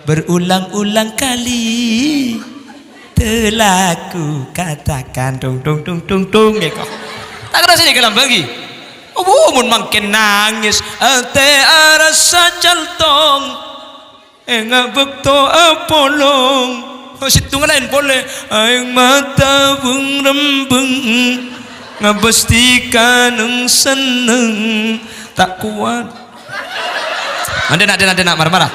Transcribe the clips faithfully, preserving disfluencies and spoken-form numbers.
Berulang-ulang kali telah ku katakan, dung, dung, dung, dung, dung, nggih, kok. Ta' kerrassa nèka lambâ' ghi. Opo mon mangkèn nangès, atè arassa caltong, enga' bâkto apolong. Oh, sèttongnga laèn polè, aèng mata beng-rembeng, ngabâs tèka neng-senneng, ta' kowat. Andè', na', andè', na', andè', na', mara-mara.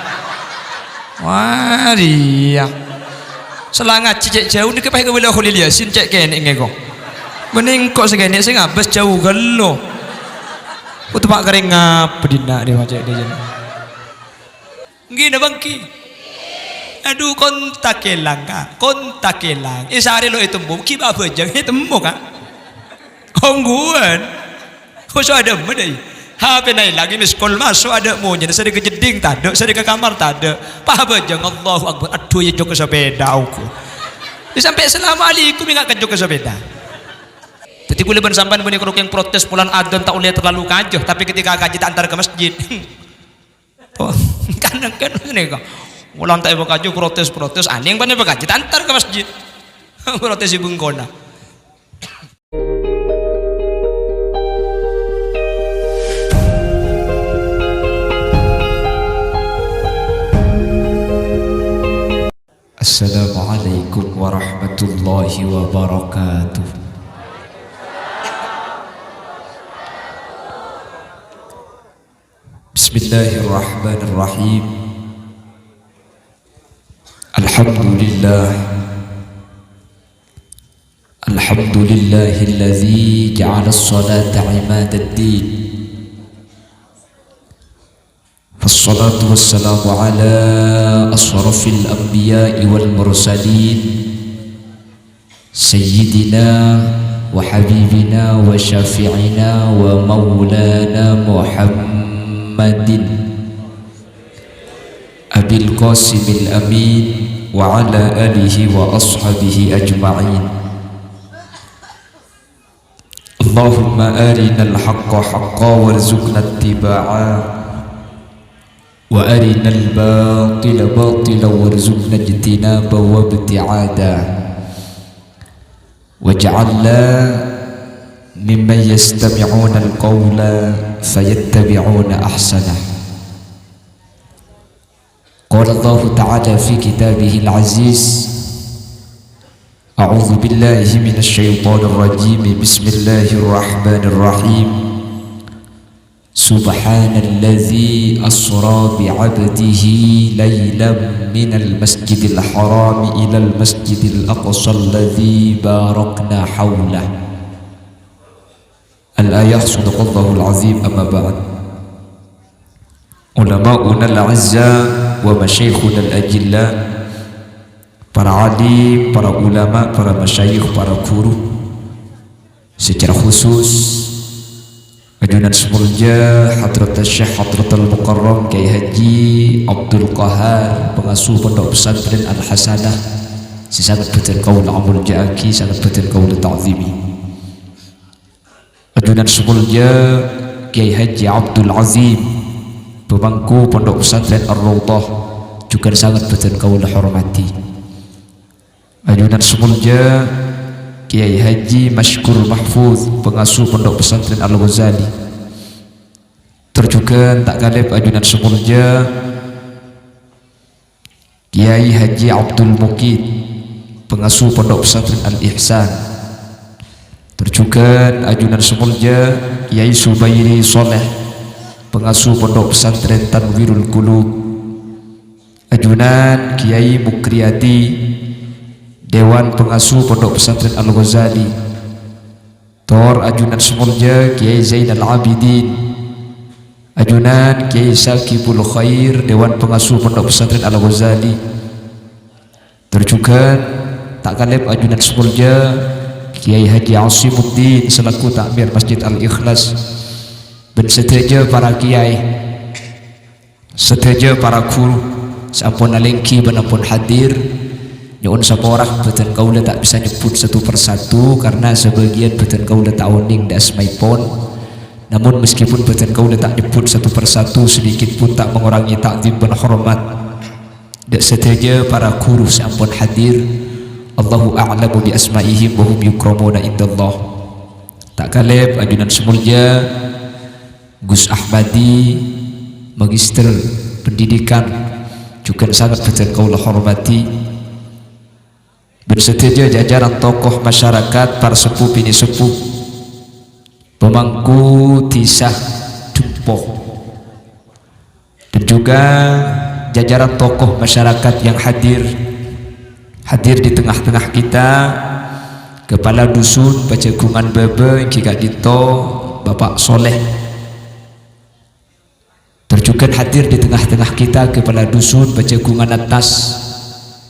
Wah, iyâ. Sella ngajhi cè' jhâu nèka pas kabâlâ Kholil Yasin cè' kènè' ngèko. Mending kok sè kènè' sè ngabâs jhâu ghâllu. Kodhu pa' karèng ngabâs dinna' rè cè' dhi' jhân. Ngghi napa ngghi? Adhu, kontak èlang, Ka'. Kontak èlang. È sarè lo' ètemmo, ghi' pa' abhâjâng ètemmo, Ka'. Ongghuwân. Khusu adâ' emma dâi. H P-na èlang, miss call maso' adâ' monyèna, sè dâ' ka jeddhing tadâ', sè dâ' ka kamar tadâ'. Pa' abhâjâng, Allahu Akbar. Adhu, iyâ jhâ' ka sapèda ongghu. Iyâ sampè' assalamualaikum enga' ka jhâ' ka sapèda. Dhâddhi kaulâ bân sampèyan bânnè karo kèng protes polana adzan ta' ollè terlalu kajâ, tapè ketika kajâ ta' entar ka masjid. Oh, kan, kan ngènè kok. Wulan ta' èpakajâ protes-protes, anèng bân èpakajâ ta' entar ka masjid. Protes è bengkona. Assalamualaikum warahmatullahi wabarakatuh. Bismillahirrahmanirrahim. Alhamdulillah. Alhamdulillahilladzi ja'ala as-salata imadaddin. Wassalatu wassalamu ala asyrafil anbiya'i wal mursalin. Sayyidina wa habibina wa syafi'ina wa maulana Muhammadin Abil Qasimil Amin wa ala alihi wa ashabihi ajma'in. Allahumma arinal haqqa haqqa warzuqna ittiba'a. Wa arinal batila batila warzuqna ijtinaba wa ibti'ada. Waj'alna mimman yastami'unal qawla fayattabi'una ahsanah. Qala Allahu ta'ala fi kitabihil aziz, a'udzu billahi minasy syaithanir rajim. Bismillahirrahmanirrahim. Subhanalladzi asra bi'abdihi lailan minal masjidil harami ilal masjidil aqsa alladzi barakna haulah. Al-ayah, sadaqallahul azim, amma ba'd. Ulama'unal a'izza wa masyayikhunal ajilla, para alim, para ulama, para masyayikh, para guru, secara khusus, ajunan sè molja Hadratus Syekh Hadratul Mukarram Kyai Haji Abdul Qahar, pengasuh Pondok Pesantren Al-Hasanah, sè sanget bhâdhân kaulâ amolja'aghi, sanget bhâdhân kaulâ ta'zimi. Ajunan sè molja Kyai Haji Abdul Azim, pemangku Pondok Pesantren Ar-Raudhah, jhughân sanget bhâdhân kaulâ hormati. Ajunan sè molja Kyai Haji Masykur Mahfuz, pengasuh Pondok Pesantren Al-Ghazali. Tor jhughân ta' kalèp ajunan sè molja Kyai Haji Abdul Mukit, pengasuh Pondok Pesantren Al-Ihsan. Tor jhughân ajunan sè molja Kyai Subairi Soleh, pengasuh Pondok Pesantren Tanwirul Qulub. Ajunan Kyai Mukriyadi, Dewan Pengasuh Pondok Pesantren Al-Ghazali. Tor ajunan sè molja Kyai Zainal Abidin. Ajunan Kyai Saqibul Khair, Dewan Pengasuh Pondok Pesantren Al-Ghazali. Tor jhughân ta' kalèp ajunan sè molja Kyai Haji Asimuddin selaku Takmir Masjid Al-Ikhlas. Bân sadhâjâ para kyai. Sadhâjâ para ghuru sè ampon alèngghi bân ampon hadir, nyo'on sapora, bhâdhân kaulâ ta' bisa nyebbhut satu persatu karna sabâgiyân bhâdhân kaulâ ta' onèng dâ' asmaèpon. Namun, meskipun bhâdhân kaulâ ta' nyebbhut satu persatu, sedikit pun ta' mengurangi ta'zim bân hormat Sadhâjâ para ghuru sè ampon hadir, Allahu a'lamu bi asma'ihim wa hum yukramuna indallah. Ta' kalèp ajunan sè molja Gus Ahmadi, Magister Pendidikan, jhughân sanget bhâdhân kaulâ hormadhi. Bân sadhâjâ jajaran tokoh masyarakat, para seppo binè' seppo, pemangku dhisa Dempo, dan juga jajaran tokoh masyarakat yang hadir, hadir di tengah-tengah kita, Kepala Dusun Pajagungan Bâbâ èngghi ka'dinto Bapak Soleh. Terjhughân hadir di tengah-tengah kita Kepala Dusun Pajagungan Atas,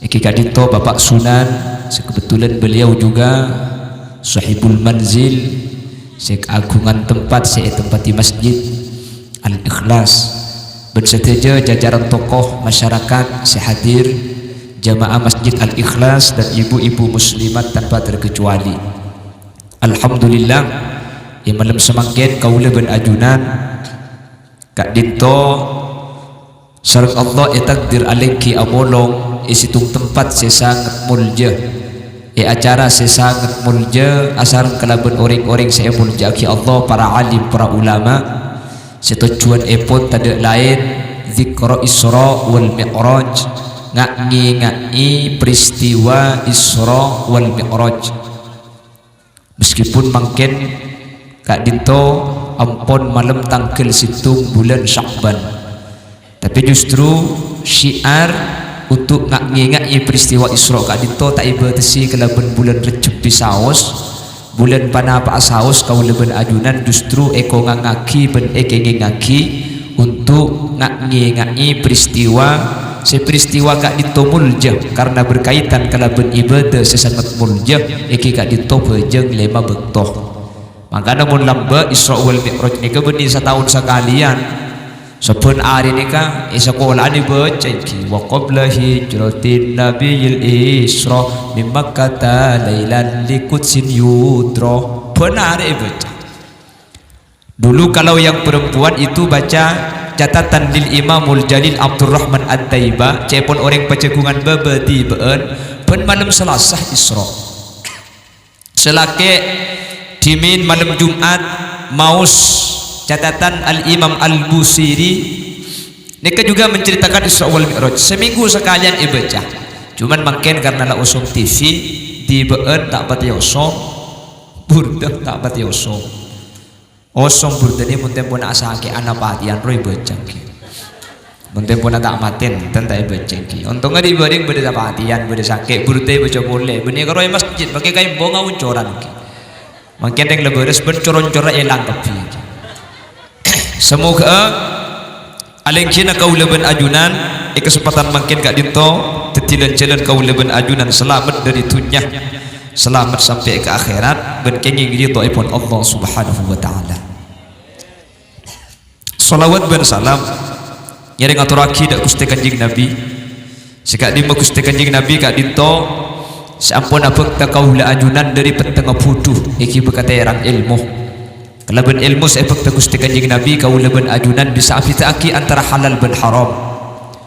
èngghi ka'dinto Bapak Sunan, sè kebetulan beliau juga sahibul manzil, sè kaagungan tempat sè ètempatè Masjid Al-Ikhlas. Bân sadhâjâ jajaran tokoh masyarakat sè hadir, jamaah Masjid Al-Ikhlas dan ibu-ibu muslimat tanpa terkecuali. Alhamdulillah, è malem samangkèn kaulâ bân ajunan ka'dinto sareng Allah ètakdir alèngghi amolong è sèttong tempat sè sanget molja, è acara sè sanget molja asareng kalabân orèng-orèng sè èmolja'aghi Allah, para alim, para ulama, sè tojjhuwânnèpon tadâ' laèn dzikra Isra wal Mi'raj, nga'-, ngènga'è peristiwa Isra wal Mi'raj. Meskipun mangkèn ka'dinto ampon malem tangghâl sèttong bulân Sya'ban, tapè justru syiar untuk nga'-, ngènga'è peristiwa Isra ka'dinto ta' èbâtessè kalabân bulân Rejjeb bhâi saos, bulân panapa'a saos kaulâ bân ajunan justru èkongangaghi bân èkèngèngaghi untuk nga'-, ngènga'è peristiwa, sè peristiwa ka'dinto molja karna berkaitan kalabân ibadah sè sanget molja, èngghi ka'dinto bhâjâng lèma bâkto. Mangkana mon lambâ' Isra wal Mi'raj nèka bânnè sataon sakalèyan. Sabbhân arè nèka è sakola'an èbâca èngghi, "Wa qabla hijratin nabiyil Isra min Makkata lailan li Qudsin yudra." Bân arè èbâca. Dulu kalau yang perempuan itu baca catatan lil Imamul Jalil Abdurrahman At-Taibah, ca'èpon orèng Pajagungan Bâbâ dibâ'ân, bân malem Salasa Isra. Sè lakè' dhimèn malem Jum'at maos catatan Al-Imam Al-Busiri, nèka juga menceritakan Isra wal Mi'raj. Seminggu sekalian èbâca. Cuman mangkèn karna la osom T V, dibâ'ân ta' patè osom, burdah ta' patè osom. Osom burdâna mon tempona asakè'an apatèyan rowa èbâca èngghi. Mon tempona ta' matè, enten ta' èbâca èngghi. Ontongnga dhi-, bâdhi bâdâ apatèyan, bâdâ sakè', burdâ èbâca polè. Bânnè karo è masjid, mangkè kaèmbonga oncoran èngghi. Mangkèn rèng la bârâs bân cor-oncorra èlang kabbhi èngghi. Samoghâ alèngghina kaulâ bân ajunan è kasempatan mangkèn ka'dinto, dhâddhi lan-jhâlân kaulâ bân ajunan salamet dâri dhunnya, salamet sampè' ka akhèrat, bân kèngèng ridhoèpon Allah Subhanahu wa Ta'ala. Shalawat bân salam ngèrèng atorraghi dâ' Ghustè Kanjeng Nabi. Sè ka'dimma Ghustè Kanjeng Nabi ka'dinto sè ampon abhâkta kaulâ ajunan dâri pettengnga bhudhu èghibâ ka tèrang èlmo. Kalabân èlmo sè èbhâkta Ghustè Kanjeng Nabi, kaulâ bân ajunan bisa abhidhâ'aghi antara halal bân haram.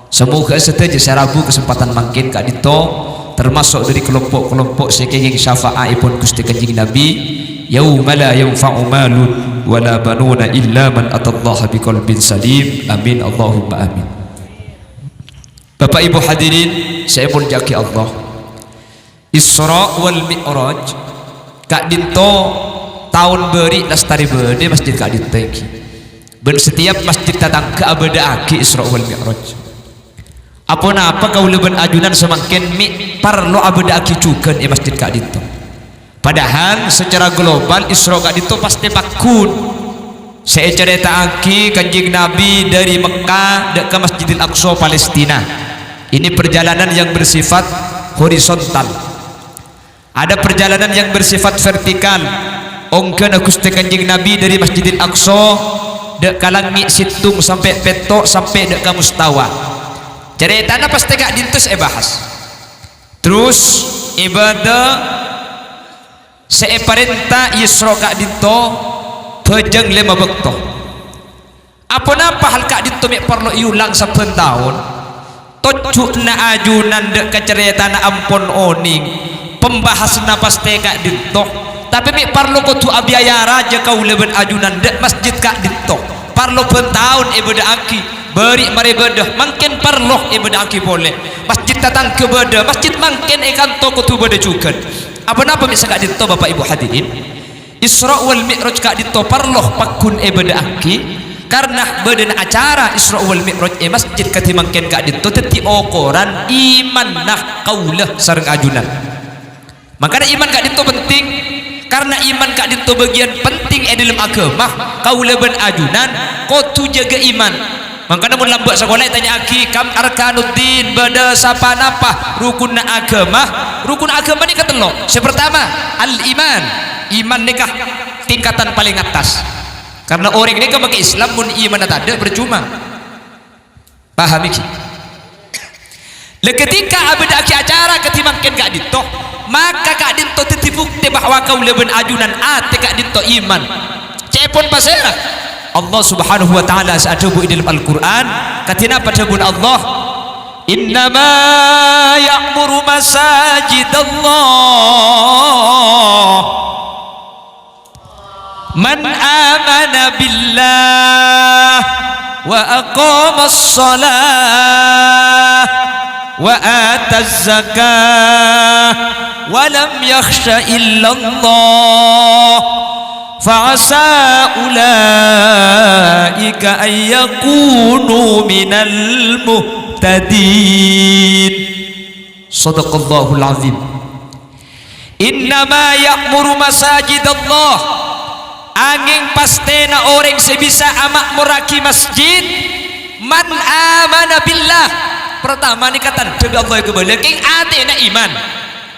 Samoghâ sadhâjâ sè rabu kasempatan mangkèn ka'dinto, tamaso' dâri kalompo'-kalompo' sè kèngèng syafa'aèpon Ghustè Kanjeng Nabi, "Yauma la yanfa'u malun wa la banuna illa man atallaha biqalbin salim." Amin, Allahumma amin. Bapak Ibu hadirin sè èmoljâ'aghi Allah, Isra wal Mi'raj ka'dinto taon bâri' lastarè bâdâ masjid ka'dinto èngghi. Bân setiap masjid tatangghâ abâdâ'aghi Isra wal Mi'raj. Aponapa kaulâ bân ajunan samangkèn mè' parlo abâdâ'aghi jhughân è masjid ka'dinto? Padahal secara global Isra ka'dinto pastè pagghun. Sè ècarèta'aghi Kanjeng Nabi dâri Mekka dâ' ka Masjidil Aqsa, Palestina. Ini perjalanan yang bersifat horizontal. Ada perjalanan yang bersifat vertikal. Ongghâna Ghustè Kanjeng Nabi dâri Masjidil Aqsa dâ' ka langngè' sèttong sampè' pètto' sampè' dâ' ka Mustawa. Carètana pastè ka'dinto sè èbahas. Terros ibadah sè èparènta Isra ka'dinto bhâjâng lèma bâkto. Aponapa hal ka'dinto mè' parlo èolang sabbhân taon? Tojjhuna ajunan dâ' ka carètana ampon onèng, pembahasanna pastè ka'dinto, tapè mè' parlo kodhu abiaya rajâ kaulâ bân ajunan dâ' masjid ka'dinto. Parlo bân taon èbâdâ'aghi, bâri' marè bâdâ, mangkèn parlo èbâdâ'aghi polè. Masjid tatangghâ bâdâ, masjid mangkèn è kanto kodhu bâdâ jhughân. Apa-napa mè' saka'dinto, Bapa' Ibu hadirin? Isra wal Mi'raj ka'dinto parlo pagghun èbâdâ'aghi, karna bâdâna acara Isra wal Mi'raj è masjid kadhi mangkèn ka'dinto dhâddhi okoran imanna kaulâ sareng ajunan. Mangkana iman ka'dinto penting, karna iman ka'dinto bâgiyân penting è dâlem aghâma kaulâ bân ajunan kodhu jâgâ iman. Mangkana mon lambâ' sakola ètanya'aghi, "Kam arkanud din?" Bâdâ sapanapa rukunna aghâma? Rukun aghâma nèka tello'. Sè partama, al-iman. Iman nèka tingkatan palèng attas. Karna orèng nèka makè Islam, mon imanna tadâ', parcoma. Paham, ghi? La, ketika abâdâ'aghi acara kadhi mangkèn ka'dinto, maka ka'dinto dhâddhi buktè bahwa kaulâ bân ajunan atè ka'dinto iman. Ca'èpon pasèra? Allah Subhanahu wa Ta'ala sè adhâbu è dâlem Al-Qur'an, kadhi napa dhâbuna Allah? "Innama ya'muru masajidallah." Man amana billah wa aqamas shalah wa ataz zakah wa lam yakhsha illallah fa asa ulaika an yakunu minal muhtadin. Shadaqallahul azim. "Innama ya'muru masajidallah." Angèng pastèna orèng sè bisa ama'morraghi masjid, "man amana billah." Partama nèka tandhâ bi' Allah èkabâlâ, kèng atèna iman.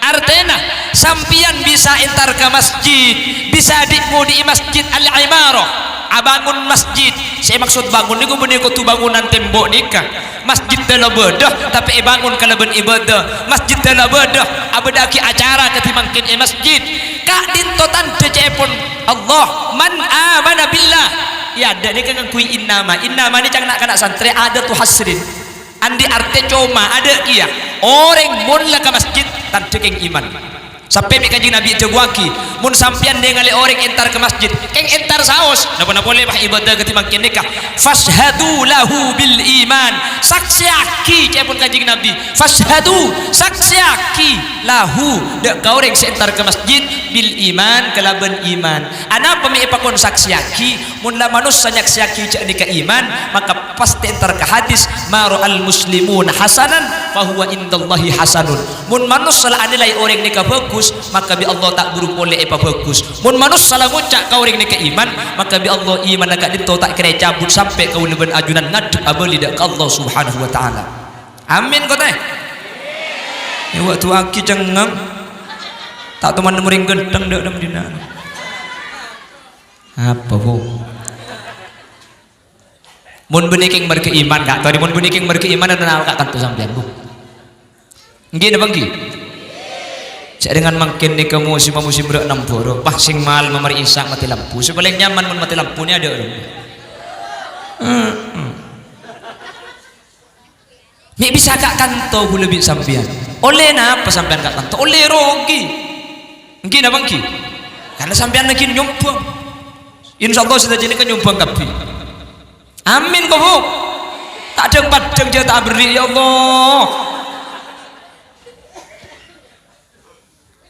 Artèna, sampèyan bisa entar ka masjid, bisa dhi'-ngodhi'i masjid al-imarah, abângon masjid. Sè èmaksod bângon nèko bânnè kodhu bângonan tèmbo' nèka. Masjidda la bâdâ, tapè èbângon kalabân ibâdâ. Masjidda la bâdâ, abâdâ'aghi acara kadhi mangkèn è masjid. Ka'dinto tandhâ ca'èpon Allah, "Man amana billah." È adâ' nèka ngangghuy innama. Innama nèka ca'na na'-kana' santrè adatu hasrin. Andi' artè coma, adâ' kèya. Orèng mon la ka masjid, tandhâ kèng iman. Sampè' mè' Kanjeng Nabi èdhâbuwaghi, "Mon sampèyan nèngalè orèng entar ka masjid, kèng entar saos." Napa-napa polè, bâh, ibâdâ kadhi mangkèn nèka. "Fashhadu lahu bil iman." Saksèyaghi, ca'èpon Kanjeng Nabi. "Fashhadu," saksèyaghi, "lahu," dâ' ka orèng sè entar ka masjid, "bil iman," kalabân iman. Anapa mè' èpakon saksèyaghi? Mon la manossa nyaksèyaghi jhâ' nèka iman, maka pastè entar ka hadis, "Ma ra'al muslimuna hasanan, fa huwa indallahi hasanun." Mon manossa la anilai orèng nèka bhâghus, maka bi' Allah ta' buru polè èpabhâghus. Mon manossa la ngoca' ka orèng nèka iman, maka bi' Allah imanna ka'dinto ta' kèra ècabut sampè' kaulâ bân ajunan ngadhep abâli dâ' ka Allah Subhanahu wa Ta'ala. Amin, kote? Yâ, wa' du'aaghi cengngeng. Ta' toman nemmo rèng ghântheng dâ' dâ' dinna'. Apa, Bu? Mon bânnè kèng marghâ iman, Ka', torè, mon bânnè kèng marghâ iman, ana' ka'kanto sampèyan, Bu. Ènggi napa ènggi? Sa'rèngan mangkèn nèka musimma musim rè' nambhârâ, pas sèng malem marè Isya matè lampu. Sè palèng nyaman mon matè lampu nè adâ' lampu. Heeh. Mè' bisa ka'kanto ghulâ bi' sampèyan. Ollè napa sampèyan ka'kanto? Ollè rogi. Ènggi napa ènggi? Karna sampèyan laghi nyombhâng. Insyaallah sadhâjâna kan nyombhâng kabbhi. Amin, kok, Bu? Ta' dhâng-paddhâng jhâ' ta' aberri', ya Allah.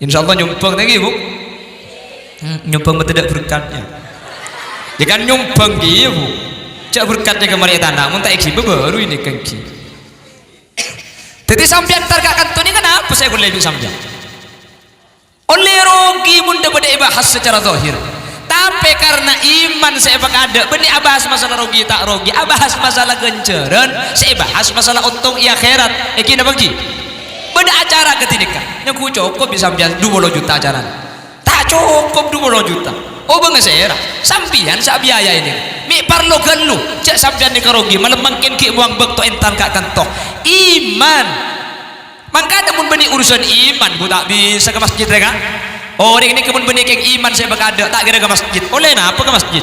Insyaallah nyombhâng ta' ènggi, Bu? Hmm, nyombhâng matè tadâ' berkatnya. Ya kan nyombhâng ghi, ya, Bu. Jhâ' berkatnya kemari tanah, mon ta' ènggi, bâbâru ini kan ghi. Dhâddhi sampèyan entar ka'kanto nèka napa sè èkollè bi' sampèyan? Ollè rogi mon dâ-bâdâ èbahas secara zahir. Tapè karna iman sè èpakadâ', bânnè abahas masalah rogi ta' rogi, abahas masalah ghânjhârân, sè èbahas masalah ontong è akhèrat. Ènggi napa ènggi? Bâdâ acara kadhi nèka. Nyangghu cokop bi' sampèyan du polo juta acarana. Ta' cokop du polo juta. Obângnga sèra. Sampèyan sè abiayai nèka. Mè' parlo ghâllu. Jhâ' sampèyan nèka rogi. Malem mangkèn ghi' buwâng bâkto entar ka'kanto. Iman. Mangkana mon bânnè urusan iman, Bu, ta' bisa ka masjid rè, Ka'. Orèng nèka mon bânnè kèng iman sè èpakadâ', ta' kèra ka masjid. Ollè napa ka masjid?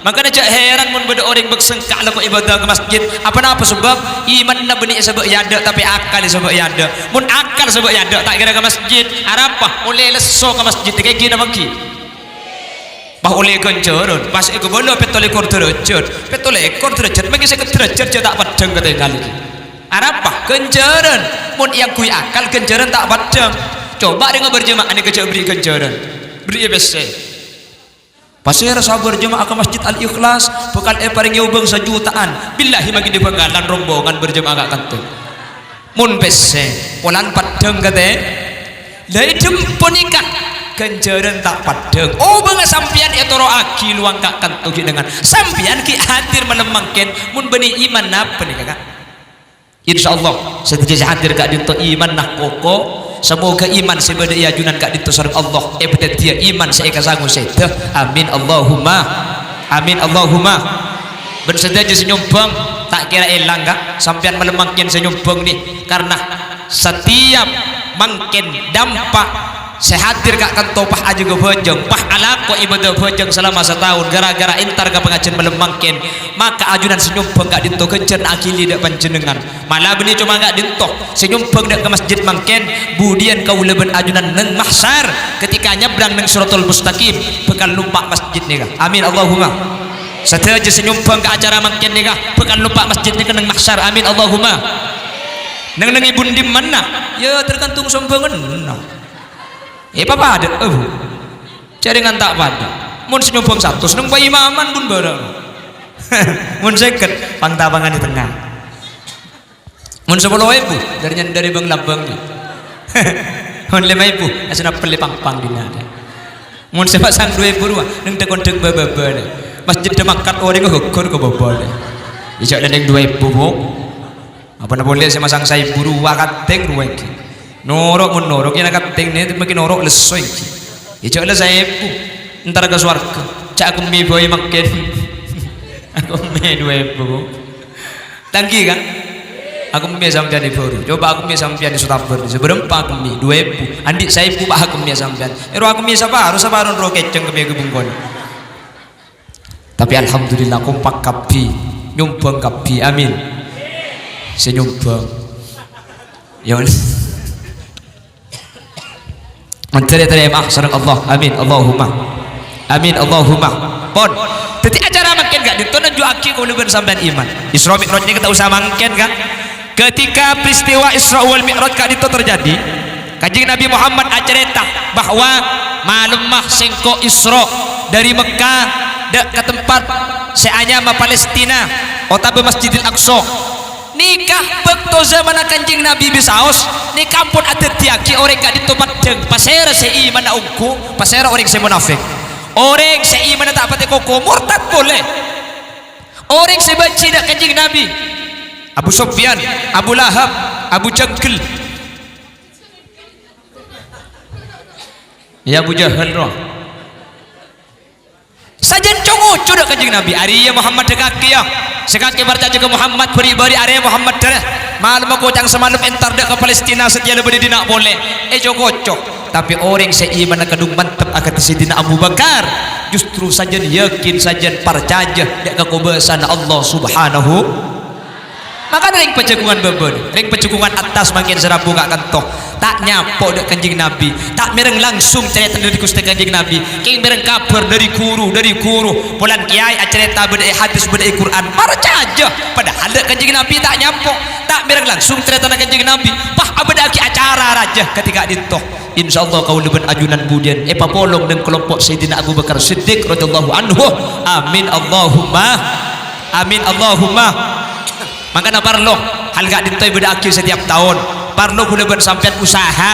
Mangkana jhâ' heran mon bâdâ orèng bâk sengka' lako ibadah ka masjid. Aponapa sabâb? Imanna bânnè èsabâ' è adâ', tapè akal èsabâ' è adâ'. Mon akal sabâ' è adâ', ta' kèra ka masjid. Arapa? Ollè lesso ka masjid, èkaènggi napa ènggi? Bâh, ollè ghânjhârân. Pas èkabâlâ pètto lèkor dârâjhât. Pètto lèkor dârâjhât, mangkè sèket dârâjhât jhâ' ta' paddhâng katèngalè. Arapa? Ghânjhârân. Mon èangghuy akal, ghânjhârân ta' paddhâng. Coba rèng bârjâma'ah nèka jhâ' bherri' ghânjhârân. Bherri'â pèssè. Pasèra sè abârjâma'ah ka Masjid Al-Ikhlas bhâkal èparèngè obâng sajuta'an. Billahi, maghi dâ' bhâkalan rombongan bârjâma'ah ka'kanto. Mon pèssè, polana paddhâng katè. La, è dhâlem panèka ghânjhârân ta' paddhâng. Obângnga sampèyan ètoro'aghi lowang ka'kanto ghi' nèngan. Sampèyan ghi' hadir malem mangkèn, mon bânnè iman napa nèka, Ka'? Insyaallah, sadhâjâ sè hadir ka'dinto imanna koko. Samoga iman sè bâdâ è ajunan ka'dinto sareng Allah èpadhâddhiyâ iman sè èkasango sèdhâ. Amin, Allahumma. Amin, Allahumma. Bân sadhâjâ sè nyombhâng, ta' kèra èlang, Ka'. Sampèyan malem mangkèn sè nyombhâng nè, karna setiap mangkèn dampak sè hadir ka'kanto pas ajâgâ bhâjâng, pas alako ibadah bhâjâng salama sataon ghârâ-ghârâ entar ka pangajiân malem mangkèn, maka ajunan sè nyombhâng ka'dinto ghânjhârânna aghili dâ' panjhennengngan. Mala bânnè coma ka'dinto sè nyombhâng dâ' ka masjid mangkèn, budiyân kaulâ bân ajunan neng mahsyar, ketika nyabrang neng Shiratal Mustaqim, bhâkal nompa' masjid nèka. Amin, Allahumma. Sadhâjâ sè nyombhâng ka acara mangkèn nèka, bhâkal nompa' masjid nèka neng mahsyar. Amin, Allahumma. Neng-neng è bun dimma? Ya, tergantung sombhânganna. Èpapadâ'â, Bu. Jhâringan ta' padâ. Mon sè nyombhâng satos, neng paimaman bun bârâ'. Mon sèket, pang-tapangan è tengnga. Mon sapolo èbu, dâri nyan-, dâri bâng-labâng. Mon lèma èbu, asèna pellè pang-pang dinna'. Mon sè pasang du èbu rowa, neng dhâk-ondhâk bâ-bâbâna. Masjid Demakkat orèngnga ghugur ka bâbâna. Ijâ' lè neng du èbu, Bu. Apana polè sè masang saèbu rowa katèng rowa ènggi. Noro' mon noro', kèna katèng nè, makkè noro' lesso ènggi. Ijâ' la saèbu, entar ka sowarghâ. Jhâ' akemmè bhâi mangkèn. Akemmè du èbu. Tanggi, Ka'? Akemmè sampèyan è bâru. Coba akemmè sampèyan è Sotabâr. Sabârâmpa akemmè? Du èbu. Andi' saèbu, Pa', akemmè sampèyan. Èro akemmè saparo, saparo ro kècèng kemmè ghâbungkon. Tapè alhamdulillah, kompak kabbhi. Nyombhâng kabbhi. Amin. Sè nyombhâng. Ya, Mantarè tarèma sareng Allah. Amin, Allahumma. Amin, Allahumma. Pon. Dhâddhi acara mangkèn ka'dinto nunju'aghi kaulâ bân sampèyan iman. Isra Mi'raj nèka ta' osa mangkèn, Ka'. Ketika peristiwa Isra wal Mi'raj ka'dinto terjadi, Kanjeng Nabi Muhammad acarèta bahwa malemma sèngko' Isra dâri Mekkah dâ' ka tempat sè anyama Palestina otabâ Masjidil Aqsa. Nèka bâkto zamanna Kanjeng Nabi bisaos, nèka ampon adhâddhiyâghi orèng ka'dinto paddhâng. Pasèra sè imanna ongghu, pasèra orèng sè monafèk. Orèng sè imanna ta' patè koko, mortad polè. Orèng sè bânci dâ' Kanjeng Nabi, Abu Sufyan, Abu Lahab, Abu Jahal. Ya, Abu Jahal, rowa. Sajân co-ngoco dâ' Kanjeng Nabi, "Arèya Muhammad dâ' kakè, ya. Sè kakè parcajâ ka Muhammad, bâri'-bâri' arèya Muhammad dâ'." Malem koca'na samalem entar dâ' ka Palestina, sadhâjâna bâdâ dinna' polè. Èco-koco. Tapè orèng sè imanna kadhung mantep akadhi Sayyidina Abu Bakar, justru sajân yakin, sajân parcajâ dâ' kakobâsana Allah Subhanahu. Mangkana rèng pajhâghungan bâbâna, rèng pajhâghungan attas mangkèn sè rabu ka'kanto. Ta' nyapo dâ' Kanjeng Nabi, ta' mèreng langsung carèta dâri Ghustè Kanjeng Nabi, kèng mèreng kabhâr dâri ghuru, dâri ghuru. Polana kèyaè acarèta bâdâ è hadis, bâdâ è Qur'an, parcajâ. Padahal dâ' Kanjeng Nabi ta' nyapo, ta' mèreng langsung carètana Kanjeng Nabi, pas abâdâ'aghi acara rajâ kadhi ka'dinto. Insyaallah kaulâ bân ajunan budiyân èpapolong neng kalompo' Sayyidina Abu Bakar Siddiq radhiyallahu anhu. Amin Allahumma. Amin Allahumma. Mangkana parlo hal ka'dinto èbâdâ'aghi setiap taon. Parlo kaulâ bân sampèyan usaha,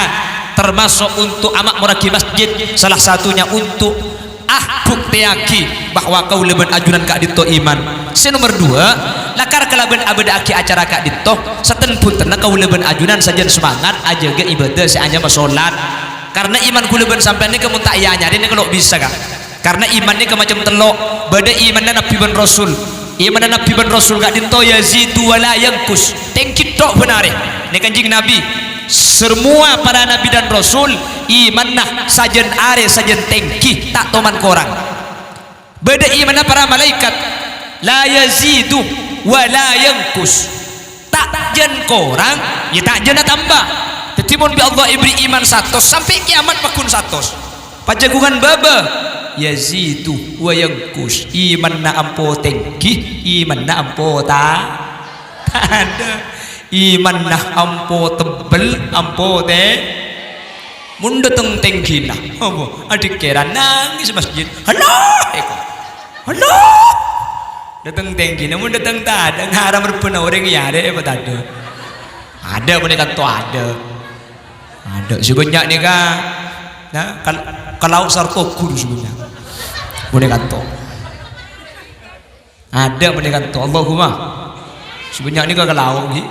termasuk untuk amakmorraghi masjid, salah satunya untuk Ah, buktèyaghi bahwa kaulâ bân ajunan ka'dinto iman. Sè nomer duwâ', lakar kalabân abâdâ'aghi acara ka'dinto, saten-bhuntenna kaulâ bân ajunan sajân semangat ajâgâ ibadah sè anyama solat. Karna iman kaulâ bân sampèyan nèka mon ta' èanyarè nèka lo' bisa, Ka'. Karna iman nèka macem tello', bâdâ imanna nabbhi bân rasul. Imanna nabbhi bân rasul ka'dinto yazidu wa la yanqus, tèngghi tho' bân arè. Nè Kanjeng Nabi, semua para nabi dan rasul, imanna sajân arè sajân tèngghi, ta' toman korang. Bâdâ imanna para malaèkat, la yazidu wa la yanqus. Ta' jân korang, ya ta' jân atamba. Dhâddhi, mon bi' Allah èberri' iman satos, sampè' kèyamat pagghun satos. Pajhâghungan bâbâ, yazidu wa yanqus. Imanna ampo tèngghi, imanna ampo ta-, tadâ'. Imanna ampo tebbel, ampo te-, mon dâteng tèngghina, apa? Adhikèran, nangès masjid. Allah, eko. Allah. Dâteng tèngghina, mon dâteng tadâ', ngaram rebbhâna orèng iyâ arè apa tadâ'? Adâ' panèka to adâ'. Adâ' sè bânnya' nèka, nah, kal-, kalau sarto guru sè bânnya'. Panèka to. Adâ' panèka to, Allahumma. Sè bânnya' nèka ka lao', ghi.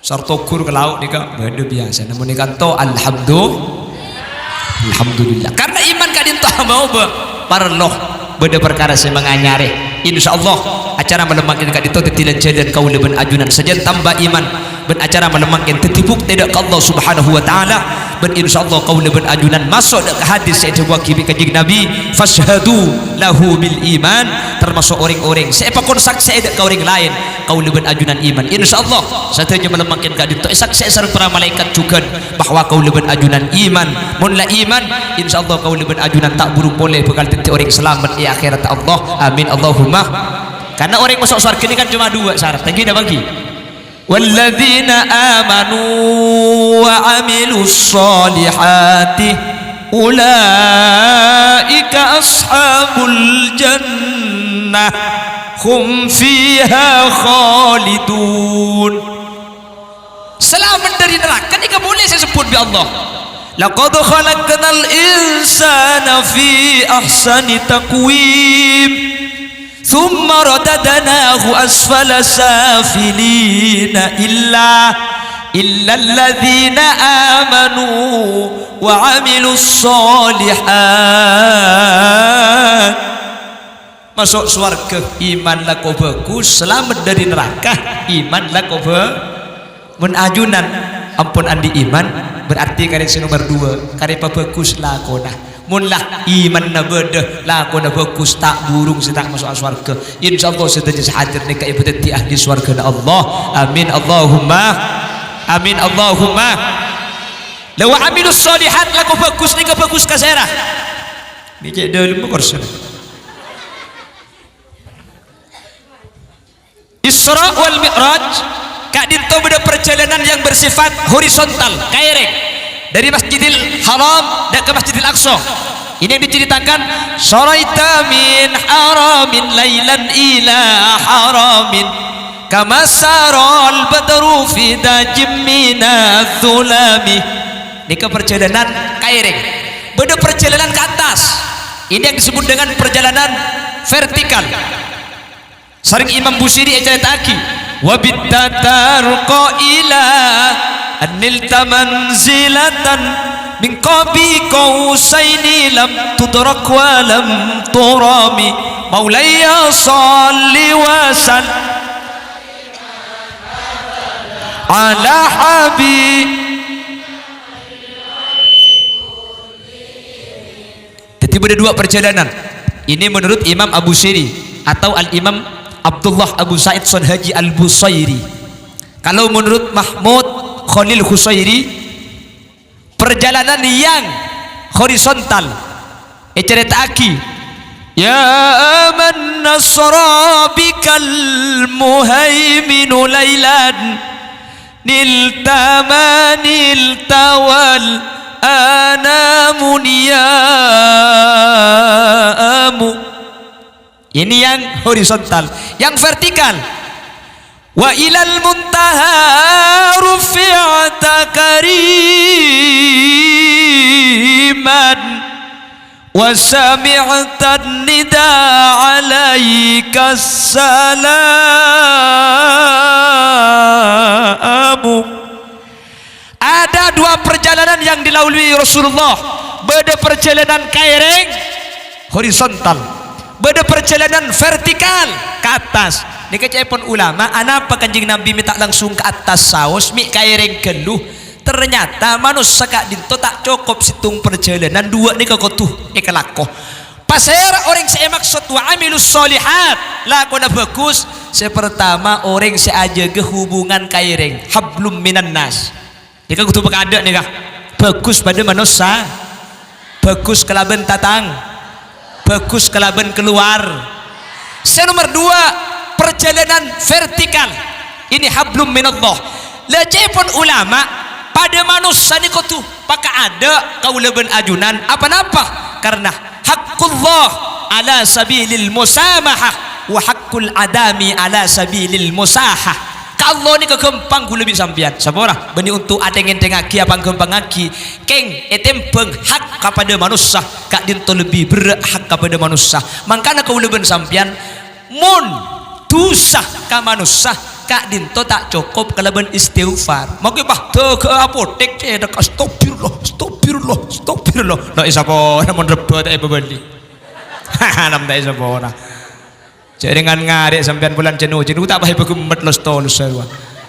Sarto ghur ka lao' nèka bâdâ biyasana. Mon nèka to, alhamdu-, alhamdulillah. Karna iman ka'dinto maobâ parlo bâdâ parkara sè manganyarè. Insyaallah, acara malem mangkèn ka'dinto dhâddhi lan-jhâlân kaulâ bân ajunan sajân tamba iman. Bân acara malem mangkèn dhâddhi buktè dâ' ka Allah Subhanahu wa Ta'ala. Bân insyaallah kaulâ bân ajunan maso' dâ' ka hadis sè èdhâbuwaghi bi' Kanjeng Nabi, "Fasyhadu lahu bil iman," tamaso' orèng-orèng sè èpakon saksè'è dâ' ka orèng laèn, kaulâ bân ajunan iman. Insyaallah, sadhâjâ malem mangkèn ka'dinto èsaksè'è sareng para malaèkat jhughân bahwa kaulâ bân ajunan iman. Mon la iman, insyaallah kaulâ bân ajunan ta' burung polè bhâkal dhâddhi orèng salamet è akhèratta Allah. Amin, Allahumma. Karna orèng maso' sowarghâ nèka kan coma duwâ' sarat. Èngghi napa èngghi? "Walladzina amanu wa amilus solihati, ulaika ashabul jannah, hum fiha khalidun." Salamet dâri naraka nèka polè sè èsebbhut bi' Allah. "Laqad khalaqnal insana fi ahsani taqwim." "Tsumma radadnahu asfala safilina illa, illalladzina amanu wa amilus solihat." Maso' sowarghâ, iman lako bhâghus, salamet dâri naraka, iman lako bhâ-, Mon ajunan ampon andi' iman, berarti karè sè nomer duwâ', karè pabhâghus lakona. Mon la imanna bâdâ, lakona bhâghus, ta' burung sè ta' maso'a sowarghâ. Insyaallah sadhâjâ sè hadir nèka èpadhâddhi ahli sowarghâna Allah. Amin, Allahumma. Amin, Allahumma. La wa amilus solihat, lako bhâghus nèka bhâghus ka sèra? Nèka dâlem korsèna. Isra wal Mi'raj, ka'dinto bâdâ parjhâlânan yang bersifat horizontal, kaèrèng, dâri Masjidil Haram dâ' ka Masjidil Aqsa. Ini yang diceritakan, "Saraita min haramin lailan ila haramin, kama saral badru fi dajim minadh dhulami." Nèka parjhâlânan kaèrèng. Bâdâ parjhâlânan ka attas. Ini yang disebut dengan perjalanan vertikal. Sareng Imam Busiri ècarèta'aghi, "Wa bitta tarqa ila an nilta manzilatan min qabi qausaini lam tudrak wa lam turami. Maulaya shalli wa sallim ala habi." Jadi bâdâ duwâ' parjhâlânan. Ini menurut Imam Abu Siri atau Al-Imam Abdullah Abu Sa'id Sonhaji Al-Busairi. Kalau menurut Mahmud Khalil Khusairi, parjhâlânan yang horizontal. Ècarèta'aghi, "Ya man nasra bikal muhaiminu lailan, nilta ma nilta wal anamu niyamu." Ini yang horizontal. Yang vertikal, "Wa ilal muntaha rufi'ta kariman, wa sami'tan nida alaika salamu." Ada dua perjalanan yang dilalui Rasulullah. Bâdâ parjhâlânan kaèrèng, horizontal. Bâdâ parjhâlânan vertikal, ka attas. Nèka ca'èpon ulama, anapa Kanjeng Nabi mè' ta' langsung ka attas saos, mè' kaèrèng ghâllu? Ternyata manossa ka'dinto ta' cokop sèttong parjhâlânan, duwâ' nèka kodhu èkalako. Pasèra orèng sè èmaksod "wa amilus sholihat", lakona bhâghus? Sè partama, orèng sè ajâgâ hubungan ka orèng, hablum minan nas. Nèka kodhu pakaadâ' nèka. Bhâghus padâ manossa. Bhâghus kalabân tatang-, bhâghus kalabân kalowar. Sè nomer dua, parjhâlânan vertikal. Ini hablum minallah. Lajèpon ulama, padâ manossa nèka kodhu pakaadâ' kaulâ bân ajunan, apa-napa? Karena haqqullah ala sabilil musamahah wa haqqul adami ala sabilil musahah. Ka Allah nèka ghâmpang kaulâ bi' sampèyan. Sapora, bânnè onto' athèng-ènthèngngaghi, apangghâmpangngaghi. Kèng ètèmbhâng hak kapadâ manossa, ka'dinto lebbi berrâ' hak kapadâ manossa. Mangkana kaulâ bân sampèyan, mon dhusa ka manossa, ka'dinto ta' cokop kalabân istighfar. Mangkè, pas dâgâ'â apotek, cèdhek, "Astagfirullah, astagfirullah, astagfirullah." Lo' èsapora mon rebbhâ ta' èpabâli. Haram ta' èsapora. Jhâ' rèngan ngarè' sampèyan bulân jhân-ojhân, ghu ta' pas èpaghemmet los-tolos sarèya.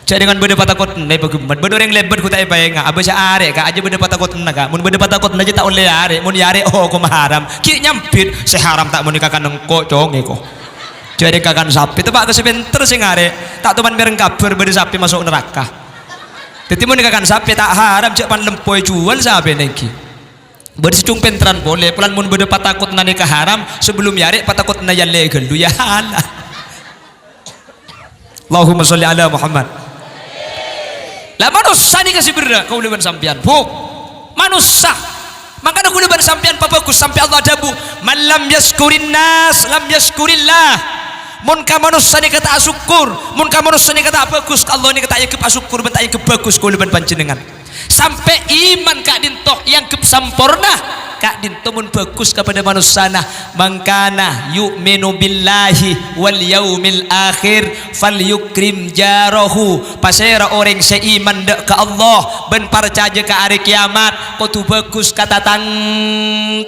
Jhâ' rèngan bâdâ patakotanna èpaghemmet, bâdâ orèng lèbât ghu ta' èpaènga', abâ' sè arè', Ka', ajâ bâdâ patakotanna, Ka'. Mon bâdâ patakotanna jhâ' ta' ollè arè', mon èarè', oh, hokomma haram. Ghi' nyambit, "Sè haram ta' monèka kan engko', cong, èko." Jhâ' rèng Ka', kan sapè, teppa' ka sè pènter sè ngarè', ta' toman mèreng kabhâr bâdâ sapè maso' naraka. Dhâddhi monèka kan sapè ta' haram, jhâ' pan lempo èjhuwâl sapèna èngghi. Bâdâ sè cung pènterran polè, polana mon bâdâ patakotanna nèka haram, sabellunna èarè' patakotanna èyallè ghâllu, ya Allah. Allahumma sholli ala Muhammad. La manossa nèka sè berrâ', kaulâ bân sampèyan, Bu. Manossa. Mangkana kaulâ bân sampèyan pabhâghus sampè' Allah adhâbu, "Man lam yaskurin nas, lam yaskurillah." Mon ka manossa nèka ta' asokkor, mon ka manossa nèka ta' bhâghus, ka Allah nèka ta' èangghep asokkor bân ta' èangghep bhâghus kaulâ bân panjhennengngan. Sampè' iman ka'dinto èangghep samporna, ka'dinto mon bhâghus kapadâ manossana. Mangkana, "Yu'minu billahi wal yaumil akhir, falyukrim jarahu." Pasèra orèng sè iman dâ' ka Allah bân parcajâ ka arè kèyamat, kodhu bhâghus ka tatang-,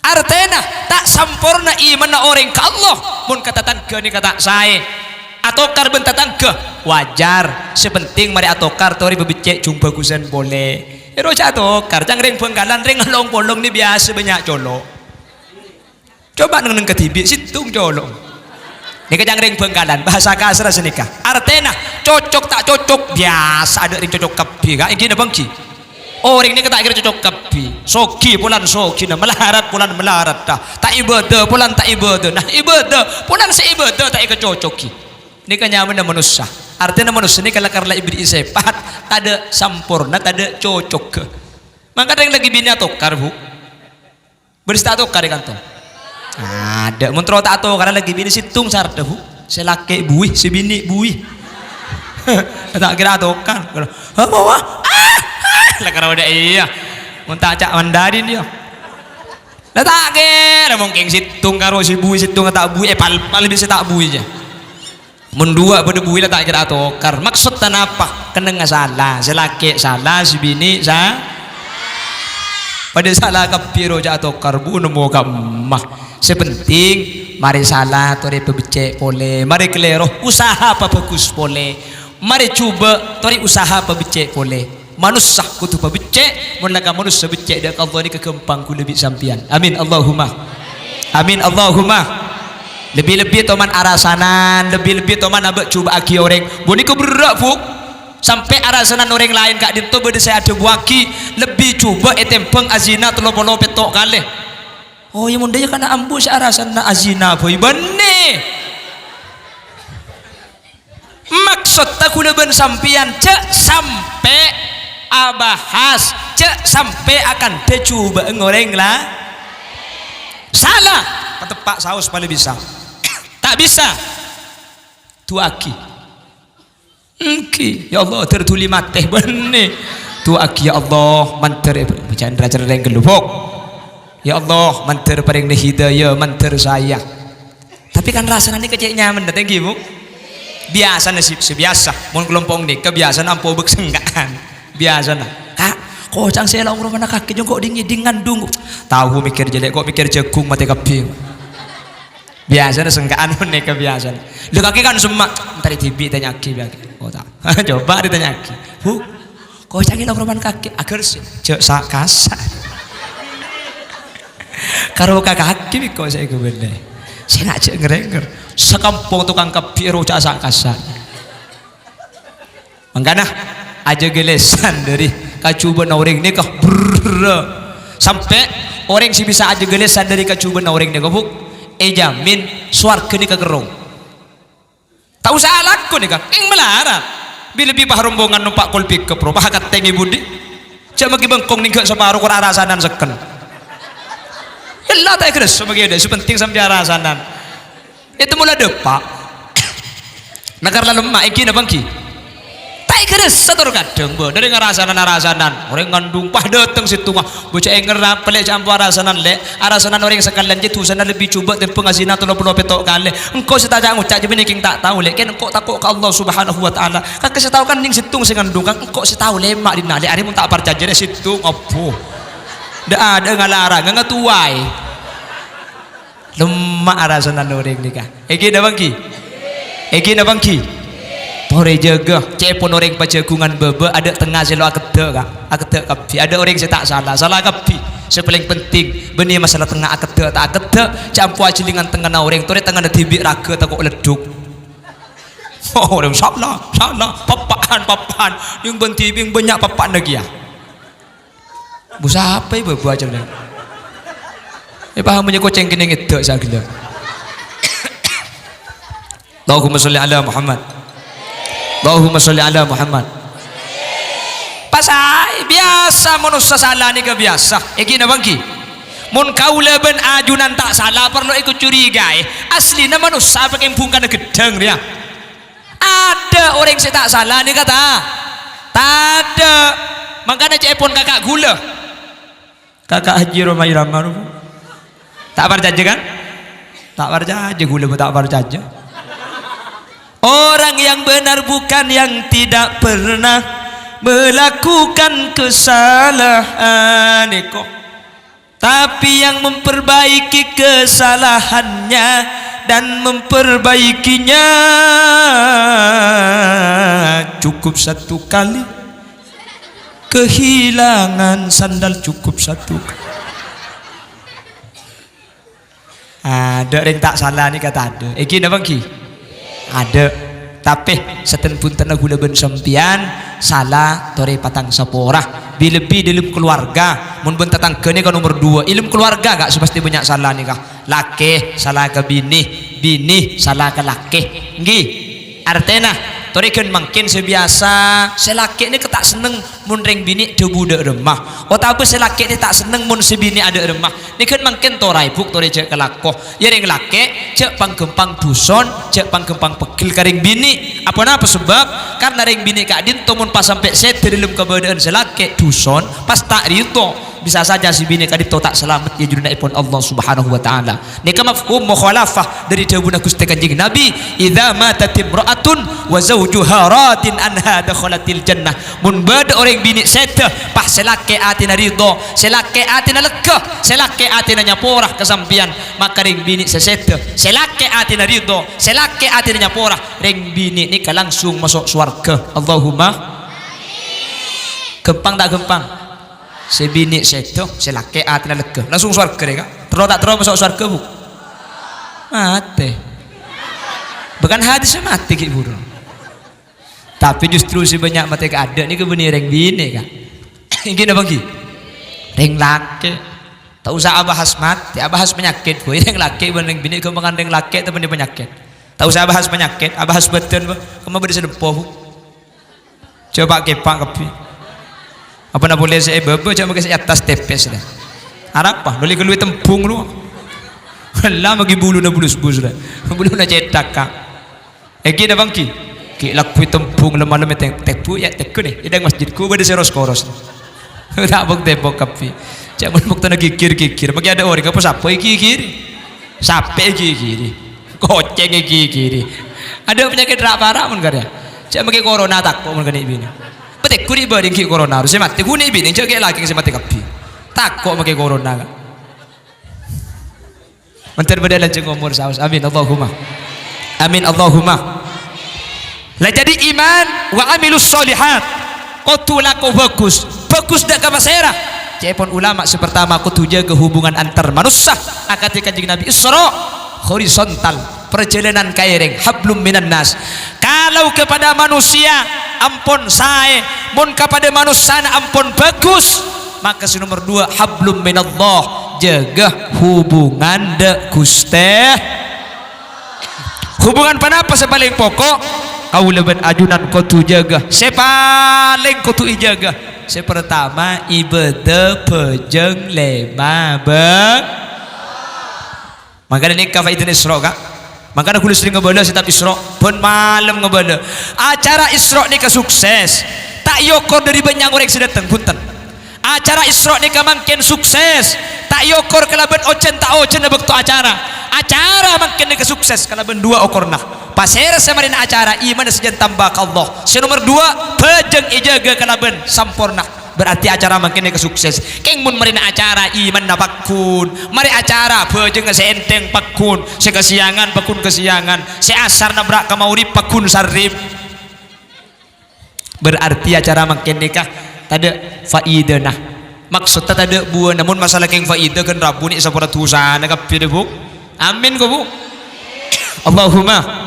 Artèna, ta' samporna imanna orèng ka Allah, mon ka tatangghâ nèka ta' saè. Atokar bân tatangghâ, wajar. Sè penting marè atokar, torè pabeccè' jhung bhâghusân polè. Ero jhâ' atokar, can rèng Bhângkalan, rèng Long-Polong nè biyasa bânnya' colo'. Coba neng-enneng kadhibi', sèttong colo'. Nèka can rèng Bhângkalan, bahasa kasar sanèka. Artèna, cocok ta' cocok, biyasa adâ' rèng cocok kabbhi, Ka'. Ènggi napa ènggi? Orèng nèka ta' kèra cocok kabbhi. Soghi polana soghina, malarat polana malaratta. Ta' ibâdâ polana ta' ibâdâ. Nah, ibâdâ polana sè ibâdâ ta' èkacocoghi. Nèka nyamana manossa. Artèna manossa nèka lakar la èberri'i sèpat, tadâ' samporna, tadâ' cocogghâ. Mangkana rèng laghi binè' atokar, Bu. Bâdâ sè ta' atokar è kanto? Adâ', mon terro ta' atokar, laghi binè' sèttong sardhâ, Bu. Sè lakè' buwi, sè binè' buwi. Ta' kèra atokar. Apa, wah? Ah, ah, la karo dâ' iyâ. Mon ta' ca' mandarin, yâ. La ta' kèra, mungkin sèttong karo sè buwi, sèttong ta' buwi, èpal-pal bisa ta' buwi, jâ. Mon duwâ' bâdâ buwi la ta' kèra atokar. Maksodda napa? Kennengnga sala. Sè lakè' sala, sè binè' sa-, padâ sala kabbhi ro jhâ' atokar, Bu, nemmo ka'emma. Sè penting, marè sala torè pabeccè' polè. Marè kalèro, usaha pabhâghus polè. Marè jhubâ', torè usaha pabeccè' polè. Manossa kodhu pabeccè', mon la ka manossa beccè' dâ' ka Allah nèka ghâmpang kaulâ bi' sampèyan. Amin, Allahumma. Amin, Allahumma. Lebbi-lebbi toman arasanan, lebbi-lebbi toman abâ' jhubâ'aghi orèng. Bonèka berrâ', Bu. Sampè' arasanan orèng laèn ka'dinto bâdâ sè adhâbuwâghi, lebbi jhubâ' ètèmbhâng azina tello polo pètto' kalè. Oh, iyâ, mon dâ' iyâ kana' ambu sè arasanna azina, bhâi, bânnè. Maksodda kaulâ bân sampèyan jhâ' sampè' abahas, jhâ' sampè' akandhâ jhubâ'eng orèng la-, sala, pateppa' saos palèbisa. Ta' bisa. Duwâ'aghi. Ènggi, "Ya Allah, dâr dhuli matè, bânnè." Duwâ'aghi, "Ya Allah, mandhâr," bâca'an ra-, cerrèng ghâllu, Bu. "Ya Allah, mandhâr parèngna hidayah, mandhâr saya." Tapè kan rasana nèka cè' nyamana, ta' ènggi, Bu? Biyasana sè, sè biyasa, mon kalompo' nèka biyasana ampo bâk sengka'an. Biyasana, "Ka', koca'na sè la ongkrong ana' kakè jhung ko' dhing-ngèdhing ngandung." Tao mèkkèr jhâlè', ko' mèkkèr jhâghung matè kabbhi. Biyasana sengka'an mon nèka biyasana. Lho, kakè kan semma', entar dhibi' tanya'aghi, biyâ. Oh, ta'. Coba ditanya'aghi. "Bu, koca'na la ongkrong ana' kakè, aghâr sè jhâ' sa-, kasa'." Karo kakè bi' ko' sè èghâbâlâi. Sènga' jhâ' ngèr-ngèr. Sakampong tokang kabbhi èroca' sa'-kasa'. Mangkana, ajâgâ lèsan dhâri kajhubâ'na orèng nèka. Brrrr. Sampè' orèng sè bisa ajâgâ lèsan dhâri kajhubâ'na orèng nèka, Bu, èjhâmin sowarghâ nèka kerrong. Ta' osa alako nèka, kèng malarat. Bi-, lebbi pas rombongan nompa' kol pickup, ro, pas katèngè budi. Jhâ' maghi bengkong nèngghâ saparo kor arasanan sekken. Ella ta' èghâressa maghi adâ', sè penting sampè' arasanan. Ètemmo la dâpa'. Nakar la lemma', èngghi napa èngghi? Ta' èghâressa tor kadhâng, bâ. Dhâri ngarasanan-arasanan. Orèng ngandung, pas dâteng sèttonga. Bocah èngèr rapellè jhâ' ampo arasanan, Lè'. Arasanan orèng sakalèyan jiyâ dusana lebbi jhubâ' tèmbhâng azina tello polo pètto' kalè. Engko' sè ta' ca'-ngoca' jiyâ bânnè kèng ta' tao, Lè'. Kèng engko' tako' ka Allah Subhanahu wa Ta'ala. Kakè sè tao kan nèng sèttong sè ngandung, kan engko' sè tao lèma' dinna', Lè'. Arè mon ta' parcajâ rè sèttong, abbhu. Dâ'-adâ' ngalarang, ngatuwai. Lemma' arasanan orèng nèka. Èngghi napa èngghi? Èngghi napa èngghi? Torè jâgâ, ca'èpon orèng pajhâghungan bâbâ, adâ' tengnga sè lo' akeddhâ', Ka'. Akeddhâ' kabbhi. Adâ' orèng sè ta' sala, sala kabbhi. Sè palèng penting, bânnè masalah tengnga akeddhâ' ta' akeddhâ', jhâ' ampo ajhâlingan tengngana orèng, torè tengngana dhibi' raghâ tako' leddhuk. Oh, orèng sala, sala, pappa'an, pappa'an. Yang penting, yang bânnya' pappa'anna kèya. Bu, sapa è bâbâ ajâ, Lè'? Èpaham, bânnya' kocèng kennèng èdâ' saghellâ'. Allahumma sholli ala Muhammad. Allahumma sholli ala Muhammad. Pas aè, biyasa manossa sala nèka biyasa. Èngghi napa èngghi? Mon kaulâ bân ajunan ta' sala, parlo èkacurigaè. Aslina manossa apa kèng bhungkana ghedhâng rèya. Adâ' orèng sè ta' sala nèka ta-, tadâ'. Mangkana ca'èpon kaka' ghulâ. Kaka' Haji Rhoma Irama, no, Bu. Ta' parcajâ, kan? Ta' parcajâ, ghulâ, Bu, ta' parcajâ. Orang yang benar bukan yang tidak pernah melakukan kesalahan, èko. Tapi yang memperbaiki kesalahannya dan memperbaikinya cukup satu kali. Kehilangan sandal cukup satu kali. Adâ' rèng ta' sala nèka tadâ'. Èngghi napa èngghi? Adâ'. Tapè, saten-bhuntenna ghulâ bân sampèyan sala torè patang sapora. Bi-, lebbi dâlem kaluwarga. Mon bân tatangghâ nèka nomer duwâ'. È dâlem kaluwarga, Ka', sè pastè bânnya' sala nèka. Lakè sala ka binè, binè sala ka lakè. Èngghi. Artèna, torè ghân mangkèn sè biyasa, sè lakè nèka ta' senneng mon rèng binè' dhâbu dâ' remma, otabâ sè lakè' ta' senneng mon sè binè' adâ' remma. Nèghân mangkèn toraè, Bu', torè jhâ' kalako. Yâ rèng lakè', jhâ' pangghâmpang dhuson, jhâ' pangghâmpang pegghel ka rèng binè'. Aponapa sabâb? Karna rèng binè' ka'dinto mon pas sampè' sèdhâ dâlem kabâdâ'ân sè lakè' dhuson, pas ta' rèdo. Bisa saja sè binè' ka'dinto ta' salamet è jurunnaèpon Allah Subhanahu wa Ta'ala. Nèka mafhum mukhalafah dhâri dhâbuna Ghustè Kanjeng Nabi, "Idza matat imra'atun wa zawjuha radin anha dakhalatil jannah." Mon bâdâ orèng binè' sèdhâ, pas sè lakè' atèna rèdo, sè lakè' atèna leggâ, sè lakè' atèna nyapora ka sampèyan, maka rèng binè' sè sèdhâ, sè lakè' atèna rèdo, sè lakè' atèna nyapora, rèng binè' nèka langsung maso' sowarghâ. Allahumma. Ghâmpang ta' ghâmpang? Sè binè' sèdhâ, sè lakè' atèna leggâ. Langsung sowarghâ rè, Ka'. Terro ta' terro maso' sowarghâ, Bu'? Matè. Bahkan hadissa matè ghi' buru. Tapè justru sè bânnya' matè kaaḍâ' nèka bânnè rèng binè', Ka'. Èngghi napa èngghi? Rèng lakè'. Ta' osa abahas matè, abahas panyakèt, Bu. Rèng lakè' bân rèng binè' ghâmpangan rèng lakè' ta' bânnè panyakèt. Ta' osa abahas panyakèt, abahas bâdân, Bu. Kemma bâdâ sè lempo, Bu. Jhâ' pa'-kèpa' kabbhi. Apana polè sè è bâbâ, jhâ' makè sè è attas tepes, lè. Arapa? Nolè ghâllu è tembhung, lo. Ella maghi buluna bulus-bulus, lè. Buluna cèthak, Ka'. Èngghi napa èngghi? Ghi' lagghu è tembhung lem-malem è teng-, tèbhu, yâ, tegghâ, nè. È ḍâlem masjid, ghu bâdâ sè ros-koros. Ta' bok-tèbok kabbhi. Jhâ' mon bâktona ghighir-ghighir. Maghi aḍâ' orèng apa sapè èghighiri? Sapè èghighiri. Kocèng èghighiri. Aḍâ' panyakèt ra'-para' mon karè. Jhâ' makè corona tako' mon kanè' binè'. Patè ghuri bâreng ghi' corona, sè matè ghunè' binè', jhâ' ghi' lakè sè matè kabbhi. Tako' makè corona, Ka'. Mandhâr bâḍâ lanjhâng omor saos. Amin, Allahumma. Amin, Allahumma. La jadi iman wa amilus sholihat. Kodhu lako bhâghus. Bhâghus ḍâ' ka pasèra? Ca'èpon ulama sè pertama kodhu jâgâ hubungan antar manossa, akadhi Kanjeng Nabi Isra, horizontal, perjalanan kaèrèng, hablum minan nas. Kalau kepada manusia ampon saè, mon kapadâ manossana ampon bhâghus, maka sè nomer dua, hablum minallah, jâgâ hubungan dâ' Ghustè. Hubungan ponapa sè palèng poko'? Kaulâ bân ajunan kodhu jâgâ. Sè palèng kodhu èjâgâ. Sè pertama, ibâdâ bhâjâng lèma bâ-, Mangkana nèka faèdana Isra, Ka'. Mangkana ghulâ serrèng ngabâlâ sè ta' Isra, bân malem ngabâlâ. Acara Isra nèka sukses. Ta' èokor dâri bânnya' orèng sè dâteng, bhunten. Acara Isra nèka mangkèn sukses, ta' èokor kalabân ojhân ta' ojhânna bâkto acara. Acara mangkèn nèka sukses kalabân duwâ' okorna. Pasèra sè marèna acara, imanna sajân tamba ka Allah. Sè nomer duwâ', bhâjâng èjâgâ kalabân samporna. Berarti acara mangkèn nèka sukses. Kèng mon marèna acara, imanna pagghun. Marè acara, bhâjângnga sè ènthèng pagghun. Sè kasèyangan, pagghun kasèyangan. Sè asar nabrak ka maghrib, pagghun sarrep. Berarti acara mangkèn nèka tadâ' faèdana. Maksodda tadâ' buwâna. Mon masalah kèng faèda ghân rabu nè' sapora dhusana kabbhi, Bu. Amin, ko, Bu. Allahumma.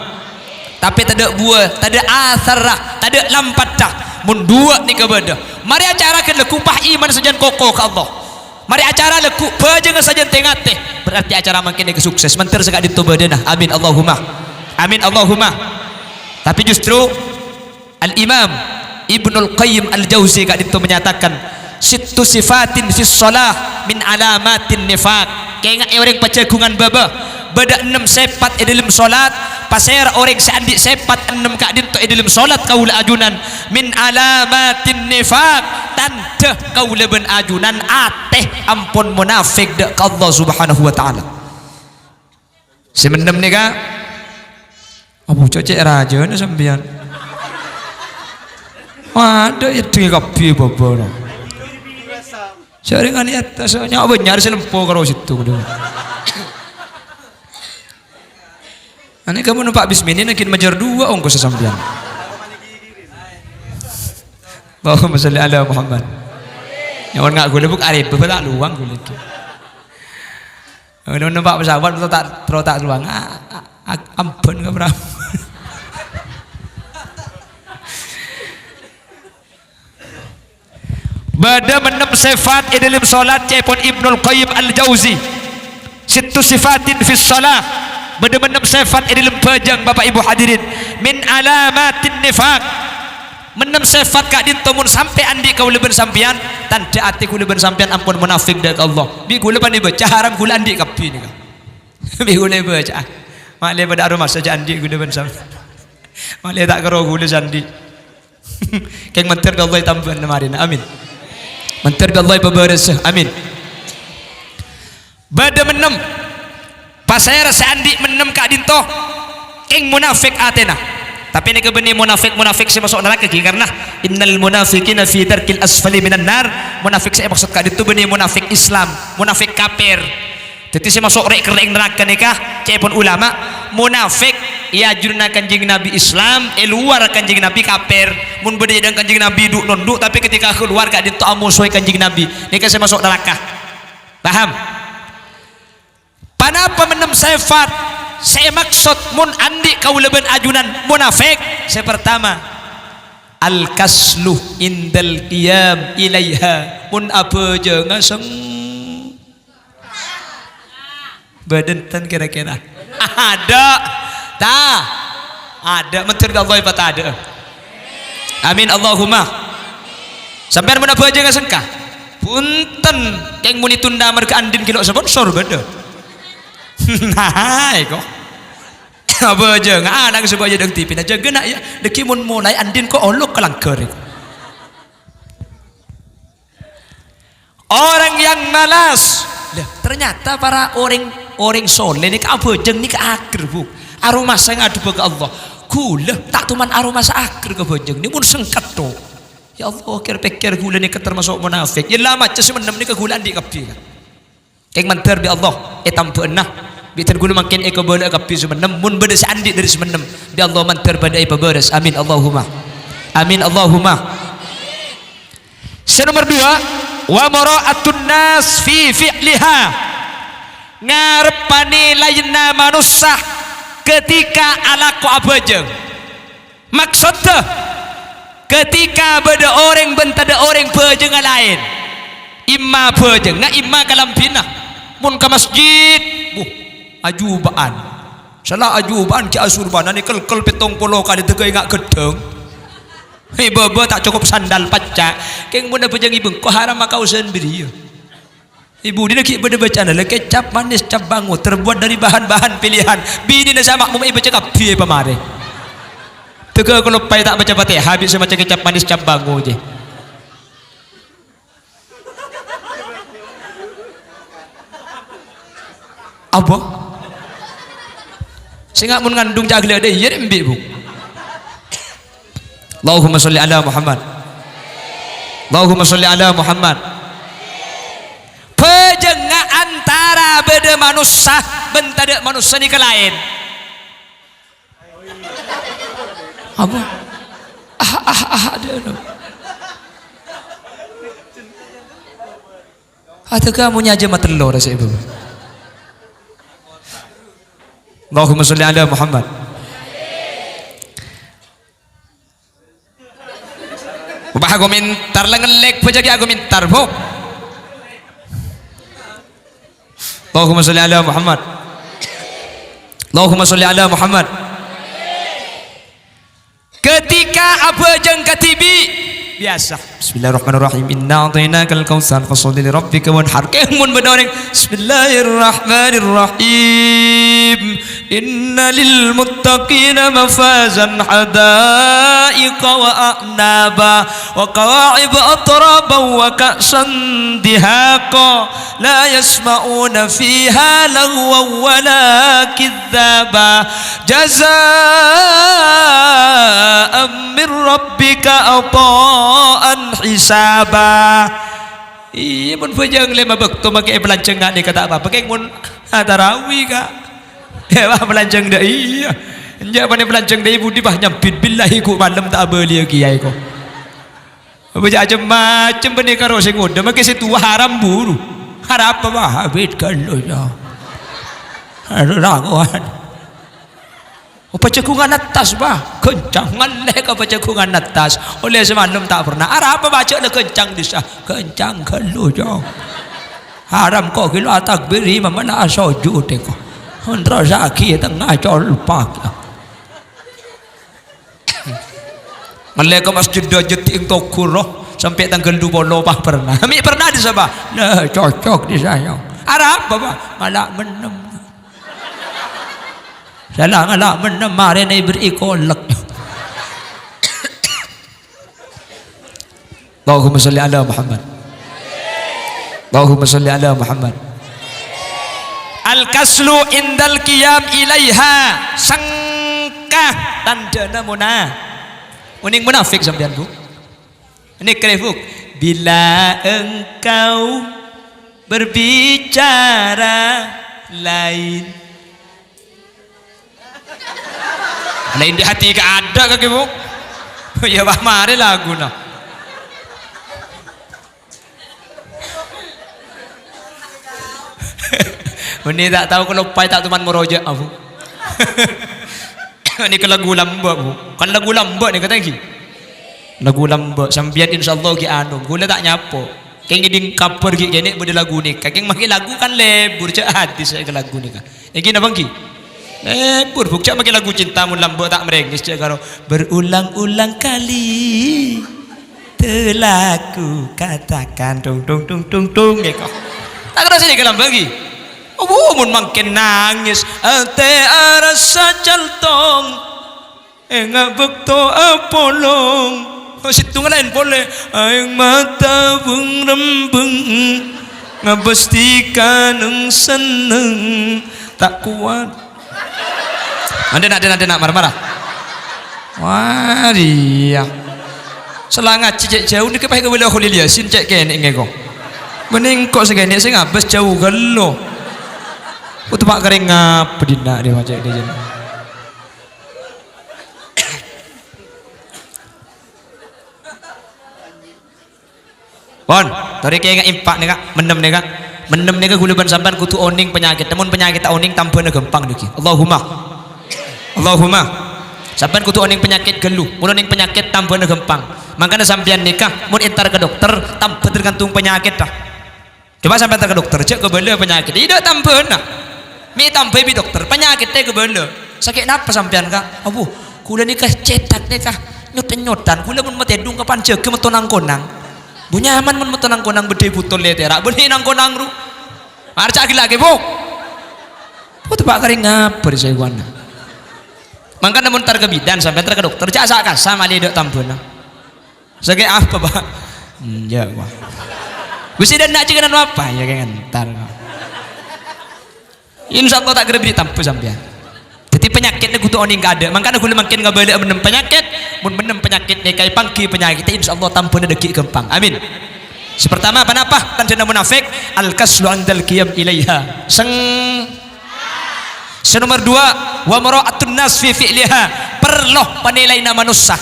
Tapè tadâ' buwâ, tadâ' asarra, tadâ' lampatta. Mon duwâ' nèka bâdâ. Marè acara ghân lagghu pas iman sajân koko ka Allah. Marè acara lagghu bhâjângnga sajân tè-ngatè. Berarti acara mangkèn nèka sukses. Mandhâr sè ka'dinto bâdâna. Amin, Allahumma. Amin, Allahumma. Tapè justru Al-Imam Ibnul Qayyim Al-Jauzi ka'dinto menyatakan, "Sittu sifatin fis shalah min alamatin nifaq." Kaènga'è orèng pajhâghungan bâbâ, bâdâ ennem sèpat è dâlem shalat, pasèra orèng sè andi' sèpat ennem ka'dinto è dâlem shalat kaulâ ajunan, min alamatin nifaq, tandhâ kaulâ bân ajunan atè ampon monafèk dâ' ka Allah Subhanahu wa Ta'ala. Sè mennem nèka, abu cocè' rajâna sampèyan. Waduh, èdhing kabbhi bâbâna. Sè rèng anèka, sè nya' bânnya' sè lempo karo sèttong, dhu. Anèka mon nompa' bis mini, nangkèn majâr duwâ' ongkossa sampèyan. Allahumma shalli ala Muhammad. Nyaman nga' ghulâ, Bu, arèbhâ ta' lowang ghulâ. Ono nompa' pesawat, terro ta', terro ta' lowang. A-, a-, a-, ambân ka perahu. Bâdâ mennem sèfat è dâlem shalat, ca'èpon Ibnul Qayyim Al-Jauzi. Sittu sifatin fis shalah. Bâdâ mennem sèfat è dâlem bhâjâng, Bapak Ibu hadirin. Min alamatin nifaq. Mennem sèfat ka'dinto mon sampè' andi' kaulâ bân sampèyan, tandhâ atè kaulâ bân sampèyan ampon monafèk dâ' ka Allah. Bi' kaulâ pan èbâca, haram kaulâ andi' kabbhi nèka. Bi' kaulâ èbâca. Ma'lè padâ aromasa jhâ' andi' kaulâ bân sampèyan. Ma'lè ta' karo kaulâ sè andi'. Kèng mandhâr bi' Allah ètambâ'âna marèna. Amin. Mandhâr bi' Allah èpabârâsa. Amin. Bâdâ mennem. Pasèra sè andi' mennem ka'dinto, kèng monafèk atèna. Tapè nèka bânnè monafèk-monafèk sè maso' naraka ghi, karna innal munafiqina fi darkil asfali minan nar. Monafèk sè èmaksod ka'dinto bânnè monafèk Islam, monafèk kafir. Dhâddhi sè maso' rè'-kerrè'èng naraka nèka, ca'èpon ulama, monafèk è ajunanna Kanjeng Nabi Islam, è lowar Kanjeng Nabi kafir. Mon bâdâ è adâ'na Kanjeng Nabi du-, nondhu', tapè ketika kalowar ka'dinto amosoè Kanjeng Nabi. Nèka sè maso' naraka. Paham? Ponapa mennem sèfat sè èmaksod mon andi' kaulâ bân ajunan monafèk? Sè pertama, al-kaslu indal qiyam ilaiha. Mon abhâjângnga seng-, bâdâ enten kèra-kèra? Adâ'. Ta? Adâ'. Mandhâr bi' Allah èpatadâ'â. Amin, Allahumma. Sampèyan mon abhâjângnga sengka? Bhunten, kèng mon ètunda amarghâ andi'na ghi' lo' sponsor bâdâ. Nah, èko. Abhâjângnga, ana' sè bâjâ dâ' T V-na, jâgâ, na', yâ. Dâgghi' mon molaè andi'na ko' olok ka langghâr, èko. Orang yang malas. Lah, ternyata para orèng, orèng soleh nèka abhâjâng nèka ager, Bu. Aromasa ngadhebbhâ ka Allah. Ghulâ ta' toman aromasa ager ka bhâjâng nè, mon sengka tok. Ya Allah, kèr-pèkkèr ghulâ nèka termasuk monafèk. Yâ la maca sè mennem nèka ghulâ andi' kabbhi, kan? Kèng mandhâr bi' Allah ètambâ'âna. Bi' dân ghulâ mangkèn èkabâlâ'â kabbhi sè mennem. Mon bâdâ sè andi' dâri sè mennem, bi' Allah mandhâr bâdâ èpabârâs. Amin, Allahumma. Amin, Allahumma. Sè nomer duwâ', Wa mura'atun nas fi fi'liha, ngarep panilaianna manossa ketika alako abhâjâng. Maksodda, ketika bâdâ orèng bân tadâ' orèng bhâjângnga laèn, imma bhâjângnga, imma kalambhina. Mon ka masjid, buh, ajuba'an. Sala ajuba'an ghi' asurbana nèkel-kel pèttong polo kalè dâgâ enga' ghâddhâng. È bâbâ ta' cokop sandal pacca'. Kèng mon abhâjâng è bengko haram makaosan bâriyâ. È budina ghi' bâdâ bâcana, la kecap manis cap bango terbuat dari bahan-bahan pilihan. Binèna sè ma'mum èbâca kabbhi è pamarè. Dâgâ kaloppaè ta' maca Fatihah, bisa maca kecap manis cap bango jiyâ. Apa? Sènga' mon ngandung ca' ghellâ' dâ' iyâ rè embi', Bu. Allahumma sholli ala Muhammad. Allahumma sholli ala Muhammad. Bhâjângnga antara bâdâ manossa bân tadâ' manossa nèka laèn. Apa? Ah, ah, ah, adâ' anu. Adâ' kamu nyajâ matello rasa ibu. Allahumma sholli ala Muhammad. Bâ' aku mintar la ngellek bâjâ ghi' aku mintar, Bu. Allahumma sholli ala Muhammad. Allahumma sholli ala Muhammad. Ketika abhâjâng kadhibi', biyasa. Bismillahirrahmanirrahim. Inna a'thainakal kautsar, fasholli li rabbika wanhar. Kèng mon bâdâ orèng, Bismillahirrahmanirrahim. Inna lil muttaqina mafazan, hadaiqa wa a'naba, wa kawa'iba atraba, wa ka'san dihaqa. La yasma'una fiha laghwan wa la kidzaba. Jazaan min rabbika ata'an hisaba. Iyâ, mon bhâjâng lèma bâkto makè èpalanjhâng nga' nèka ta' apa-apa. Kèng mon atarawi, Ka'. Yâ, bâ, palanjhâng dâ' iyâ. Enjâ' panè palanjhâng dâ' iyâ budi, bâ, nyambit billahi ghu' malem ta' abâliyâ kèyaè, ko. Bâjâ cem-macem bânnè karo sè ngodâ, makè sè towa haram buru. Arapa, bâ? Abit ghâllu, yâ. Aduh, lakowan. Oh, pajhâghungan attas, bâ. Ghâncang, ngallè ka pajhâghungan attas. Ollè samalem ta' pernah. Arapa, bâ, jhâ' la ghâncang dissa'? Ghâncang ghâllu, yâ. Haram ko' ghilo atakbiri, mamana asojud, ko. Ontrosaghi tengnga colpak. Ngallè ka masjid dâjâ ti'eng toghur, sampè' tangghâl dupolo, bâ, pernah. Mè' pernah dissa', bâ? La, cocok dissa', yâ. Arapa, bâ? Ngala' mennem. Sala ngala' mennem, marèna èberri' kolek. Allahumma sholli ala Muhammad. Allahumma sholli ala Muhammad. Al-kaslu indal qiyam ilaiha. Sengka tandhâna mona-, onèng munafik sampèyan, Bu. Nèka, Bu. Bila engkau berbicara lain. Lain di hati ka ada kake, Bu. Ya, bâ, marè laguna. Meni ta' tao kaloppaè ta' toman moroja', Bu. Nèka lagu lambâ', Bu. Kan lagu lambâ' nèka, ta' ghi? Lagu lambâ'. Sampèyan insyaallah ghi' anu, ghulâ ta' nyapo. Kèng ngèdhing kabhâr ghi' kènè' bâdâ lagu nèka. Kèng makè lagu kan lebur, jhâ' hadis ka lagu nèka. Èngghi napa èngghi? Lebur, Bu, jhâ' makè lagu cinta mon lambâ' ta' mrèngès, jhâ' karo berulang-ulang kali terlaku katakan, dung, dung, dung, dung, dung, ngghi, kok. Ta' karo sè nèka lambâ' èngghi? Oh, Bu, mon mangkèn nangès, atè arassa caltong. Enga' bâkto apolong, sèttonga laèn polè. Aèng mata beng-rembeng, ngabâs tèka neng-senneng, ta' kowat. Andè', na', andè', na', andè', na', mara, mara. Wah, iyâ. Sala ngajhi cè' jhâu nèka pas kabâlâ Kholil Yasin cè' kènè' ngèko. Mending kok sè kènè' sè ngabâs jhâu ghâllu. Kok teppa' karèng ngapa dinna' dhi' macet dhi' jân. Pon. Torè kèngèng empa' nèka, mennèm nèka. Mennèm nèka ghulâ bân sampèyan kodhu onèng panyakèt. Mon panyakèt ta' onèng, tambhâna ghâmpang nèka. Allahumma. Allahumma. Sampèyan kodhu onèng panyakèt ghâllu. Mon onèng panyakèt, tambhâna ghâmpang. Mangkana sampèyan nèka, mon entar ka dokter, tambhâ tergantung panyakèt, ta. Coba sampèyan entar ka dokter, jhâ' kabâlâ panyakèt. Iyâ, tambhâna. Mè' tambhâi bi' dokter, panyakèttè kabâlâ. Sakè' napa sampèyan, Ka'? Abu, ghulâ nèka cètak nèka, nyot-nyotan. Ghulâ mon matèdung kapan jâgâ metto nang-konang. Bu nyaman mon metto nang-konang bâdâi butol lètèra. Bânnè nang-konang ru. Arca' ghi' lagi, Bu. Bu teppa' karè ngabâr sè wana. Mangkana mon entar ka bidan, sampèyan entar ka dokter, jhâ' sa-kasa malè dâ' tambhâna. Sakè' apa, Pak? Enjâ', Pak. Wis, dâ' enna' cèkènan apa? Iyâ, kèng entar. Insyaallah ta' ghârâ bâdâ tambhâ sampèyan. Dhâddhi panyakèt nèka kodhu onèng kaadâ'. Mangkana ghulâ mangkèn ngabâlâ'â mennèm panyakèt, mon mennèm panyakèt nèka èpangghi panyakèt, insyaallah tambhâna dhâggi' ghâmpang. Amin. Sè partama, ponapa tandhâna munafik? Al-kaslu 'indal qiyam ilaiha. Seng-, sè nomer dua, wa mura'atun nas fi fi'liha. Parlo panilaianna manossa.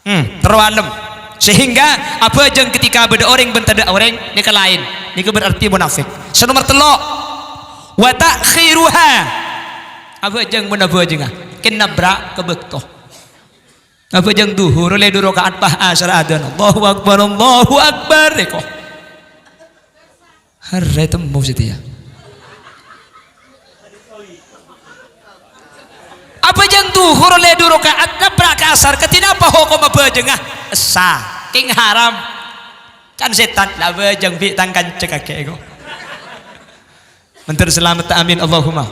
Hmm, terro alem. Sehingga abhâjâng ketika bâdâ orèng bân tadâ' orèng, nèka laèn. Nèka berarti munafik. Sè nomer tello', wa ta'khiruha. Abhâjâng mon abhâjângnga, kèng nabrak ka bâkto. Abhâjâng dhuhur ollè du raka'at, pas asar adzan. Allahu Akbar, Allahu Akbar, èko. Harè temmo satèya. Abhâjâng dhuhur ollè du raka'at, nabrak ka asar, kadhi napa hokomma abhâjângnga? Essa, kèng haram. Can sètan, la abhâjâng bi' tang kanca kakè èko. Mandhâr salamet, amin, Allahumma.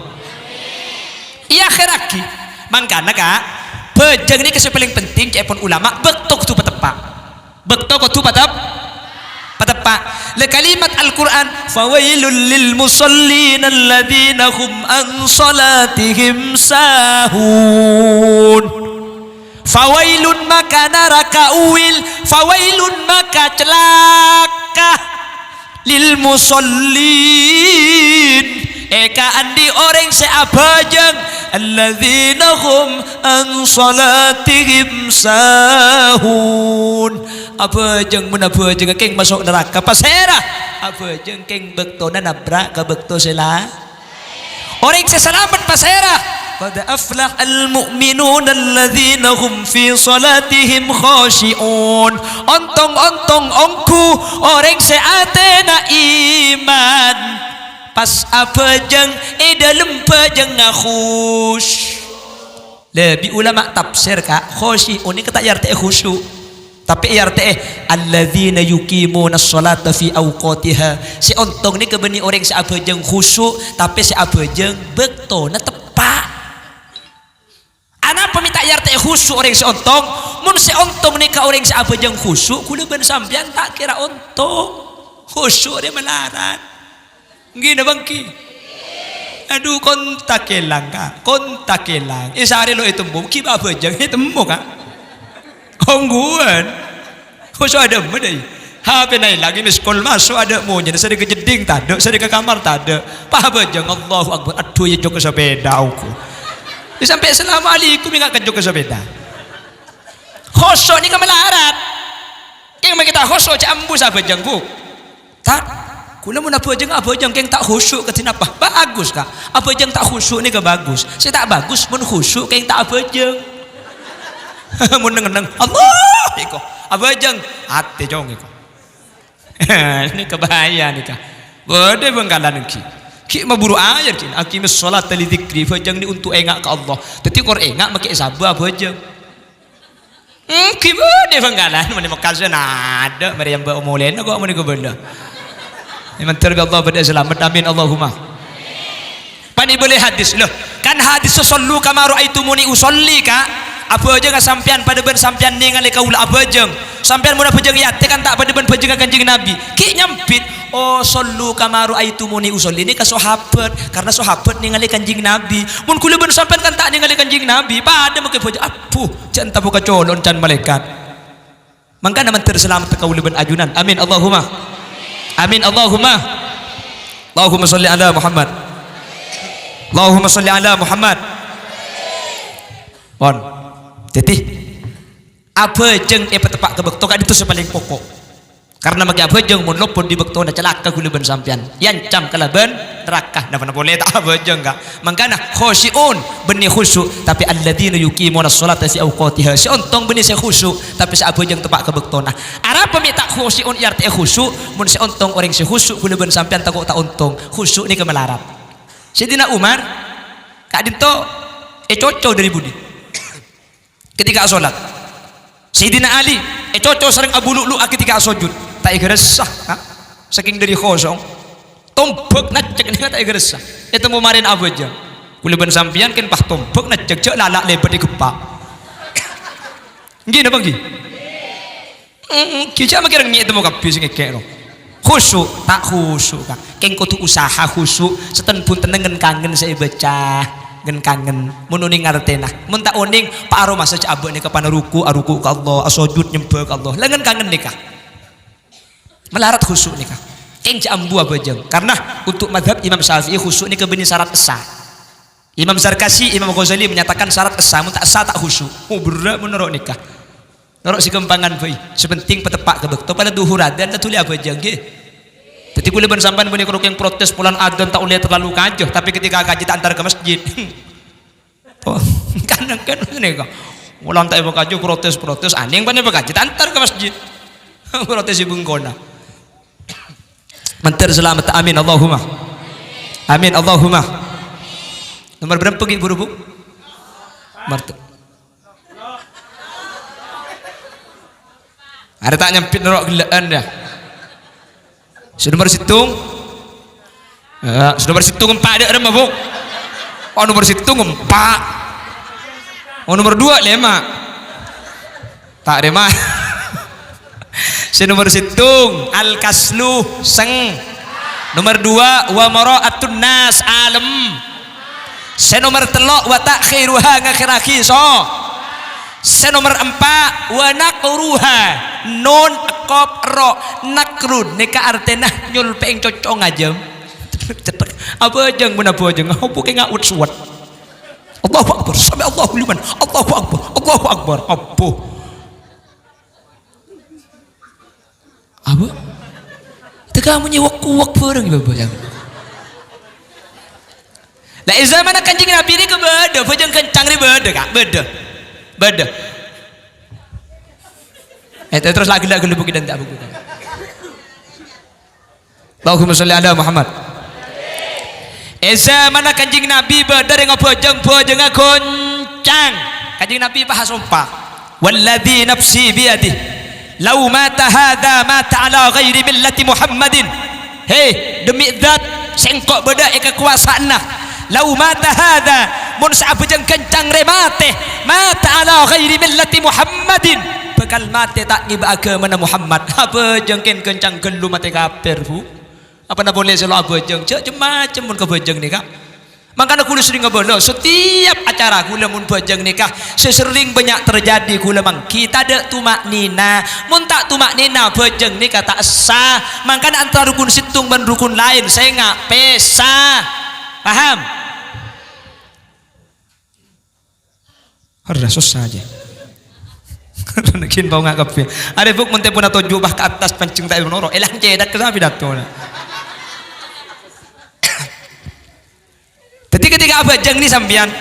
Èakhèrraghi. Mangkana, Ka', bhâjâng nèka sè palèng penting, ca'èpon ulama, bâkto kodhu pateppa'. Bâkto kodhu patep-, pateppa'. La kalimat Al-Qur'an, "Fawailul lil musallin alladzina hum an salatihim sahun." Fawailun maka naraka uwil, fawailun maka calaka. Lil musallin, èkaandi' orèng sè abhâjâng, alladzina hum an salatihim sahun. Abhâjâng, mon abhâjângnga kèng maso' naraka, pasèra? Abhâjâng kèng bâktona nabrak ka bâkto sè la-, Orèng sè salamet pasèra? Qad aflahal mu'minun alladzina hum fi shalatihim khashi'un. Ontong-ontong ongghu orèng sè atèna iman, pas abhâjâng, è dâlem bhâjângnga khusyu'. Lha, bi' ulama tafsir, Ka', khasyi'un nèka ta' èartè'è khusyu', tapè èartè'è alladzina yuqimunas sholata fi awqatiha. Sè ontong nèka bânnè orèng sè abhâjâng khusyu', tapè sè abhâjâng bâktona teppa'. Anapa mè' ta' èartè'è khusyu' orèng sè ontong? Mon sè ontong nèka orèng sè abhâjâng khusyu', kaulâ bân sampèyan ta' kèra ontong. Khusyu' rèya malarat. Ènggi napa ènggi? Adhu, kontak èlang, Ka'. Kontak èlang. È, sarè lo' ètemmo, ghi' bâ' abhâjâng ètemmo, Ka'. Ongghuwân. Khusu' adâmma, dâi. H P-na èlang, è miss call maso' adâ' monyèna, sarè ka jeddhing tadâ', sarè ka kamar tadâ'. Pas abhâjâng, Allahu Akbar. Adhu, iyâ jokka sapèda, ongghu. È, sampè' assalamualaikum, enga' ka jokka sapèda. Khusu' nèka malarat. Kèng mè' ta' khusu', jhâ' ambu sè abhâjâng, Bu. Ta', kaulâ mon abhâjâng, abhâjâng kèng ta' khusu' kadhi napa? Bagus, Ka'. Abhâjâng ta' khusu' nèka bagus. Sè ta' bagus mon khusu' kèng ta' abhâjâng. Mon neng-enneng, Allah, èko. Abhâjâng, atè cong èko. Nèka bahaya nèka. Bâdâ Bhângkalan ghi'. Ghi' maburu ayat ghi'. Aqimis sholata li dzikri, bhâjâng nè untuk enga' ka Allah. Dhâddhi kor enga' makè sabâ abhâjâng. Ènggi bâdâ Bhângkalan, mon è Mekka sè nadâ', marè mbâ' omolèna kok mon è kabâlâ. È, mandhâr bi' Allah bâdâ salamet, amin, Allahumma. Panèbâlâ hadis, lho, kan hadis, "Shollu kama ra'aitumuni usholli," Ka'. Abhâjângnga sampèyan padâ bân sampèyan nèngalè kaulâ abhâjâng. Sampèyan mon abhâjâng è atè kan ta' padâ bân bhâjângnga Kanjeng Nabi. Ghi' nyambit, "Oh, shollu kama ra'aitumuni usholli," nèka sahabat, karna sahabat nèngalè Kanjeng Nabi. Mon kaulâ bân sampèyan kan ta' nèngalè Kanjeng Nabi, padâ makè bhâjâng, abbhu. Jhâ' entapo kacolo'on can malaèkat. Mangkana mandhâr salamet kaulâ bân ajunan. Amin, Allahumma. Amin, Allahumma. Allahumma sholli ala Muhammad. Allahumma sholli ala Muhammad. Pon. Dhâddhi, abhâjâng èpateppa' ka bâkto ka'dinto sè palèng poko'. Karna makè abhâjâng mon lopot è bâktona, calaka ghulâ bân sampèyan. Èancam kalabân naraka. Napa-napa polè ta' abhâjâng, Ka'? Mangkana khushu'un, bânnè khusyu', tapè alladzina yuqimuna sholata fi awqatiha. Sè ontong bânnè sè khusyu', tapè sè abhâjâng teppa' ka bâktona. Arapa mè' ta' khushu'un, è artèna khusyu'? Mon sè ontong orèng sè khusyu', ghulâ bân sampèyan tako' ta' ontong. Khusyu' nèka malarat. Sayyidina Umar ka'dinto ècoco dâri budi? Ketika asolat. Sayyidina Ali ècoco sareng Abu Lu'lu' ketika asojud. Ta' èghâressa, ha? Sakèng dâri khosyu'. Tombhâk naccèk nèka ta' èghâressa. Ètemmo marèna abhâjâng. Ghulâ bân sampèyan kèng pas tombhâk naccèk, jhâ' lala' lèbât ègheppa'. Ènggi napa ènggi? Ènggi, jhâ' makè rèng ètemmo kabbhi sè ngèkè' rowa. Khusyu', ta' khusyu', Ka'. Kèng kodhu usaha khusyu', sèttèn bhunten ngen-kangen sè èbâca, ngen-kangen. Mon onèng artèna. Mon ta' onèng, pa' aromasa jhâ' abâ' nèka pana ruku', aruku' ka Allah, asojud nyembhâ ka Allah. La ngen-kangen nèka. Malarat khusyu' nèka. Kèng jhâ' ambu abhâjâng. Karna untuk madhab Imam Syafi'i khusyu' nèka bânnè sarat essa. Imam Zarkasyi, Imam Ghazali menyatakan sarat essa, mon ta' essa ta' khusyu'. Oh, berrâ' mon noro' nèka. Noro' sè ghâmpangan bhâi. Sè pentèng pateppa' ka bâkto. Padâ dhuhur adzan, la dhuli abhâjâng, ghi. Dhâddhi, ghulâ bân sampèyan bânnè karo kèng protes polana adzan ta' ollè terlalu kaju, tapè ketika kaju ta' entar ka masjid. Toh, kan, kan nèka. Polana ta' èpakaju, protes-protes, anèng panè èpakaju, ta' entar ka masjid. Protes è bengkona. Mandhâr salamet, amin, Allahumma. Amin, Allahumma. Nomor berapa, ghi, buru, Bu? Nomor te- Arè ta' nyambit noro' ghellâ'ân, yâ. Sè nomor sèttong. Eh, sè nomor sèttong empa' dâ' remma, Bu. Oh, nomor sèttong empa'. Oh, nomor dua lèma'. Ta' remma. Sè nomor sèttong, al-kaslu, seng. Nomor dua, wa mara'atun nas, alem. Sè nomer tello', wa ta'khiruha, ngakhèrraghi so. Sè nomer empa', wa naqruha, nun, kop, ro, naqrun. Nèka artèna nyolpè'èng cocong ajâm. Cetthek. Abhâjâng, mon abhâjâng. Apa kè ngawet suwet. Allahu Akbar. Sami Allahu liman. Allahu Akbar. Allahu Akbar. Abbhu. Apa? Tèka monyè wak-kuwak bhâreng, Bapak, ya. Lah, è zamanna Kanjeng Nabi nèka bâdâ, bhâjâng kencang rè bâdâ, Ka'? Bâdâ. Bâdâ. Eh, terros la ghellâ' ghâllu buki dan tak buku. Allahumma sholli ala Muhammad. È zamanna Kanjeng Nabi bâdâ rèng abhâjâng, bhâjângnga goncang. Kanjeng Nabi pas asompa, "Walladzi nafsi biyadih, lau mata hadza mata ala ghairi millati Muhammadin." He, demi zat sèngko' bâdâ è kakowasaanna. "Lau mata hadza, mon sè abhâjâng kencang rè matè, mata ala ghairi millati Muhammadin, bhâkal matè ta' ngèbâ aghâmana Muhammad." Abhâjâng kèng kencang ghâllu matè kafir, Bu. Apana polè sè lo' abhâjâng? Jhâ' cem-macem mon ka bhâjâng nèka. Mangkana ghulâ serrèng abâlâ, setiap acara ghulâ mon bhâjâng nèka sè serrèng bânnya' terjadi ghulâ mangghi tadâ' tuma'nina. Mon ta' tuma'nina, bhâjâng nèka ta' essa. Mangkana antara rukun sèttong bân rukun laèn sènga' pèsa. Paham? Arra sossa jâ. Karna ghin paonga' kabbhi. Arè, Bu', mon tèpona toju' pas ka attas panjheng ta' ènoro'. Èlang cètak ka sapi dâtona. Dhâddhi ketika abhâjâng nè sampèyan,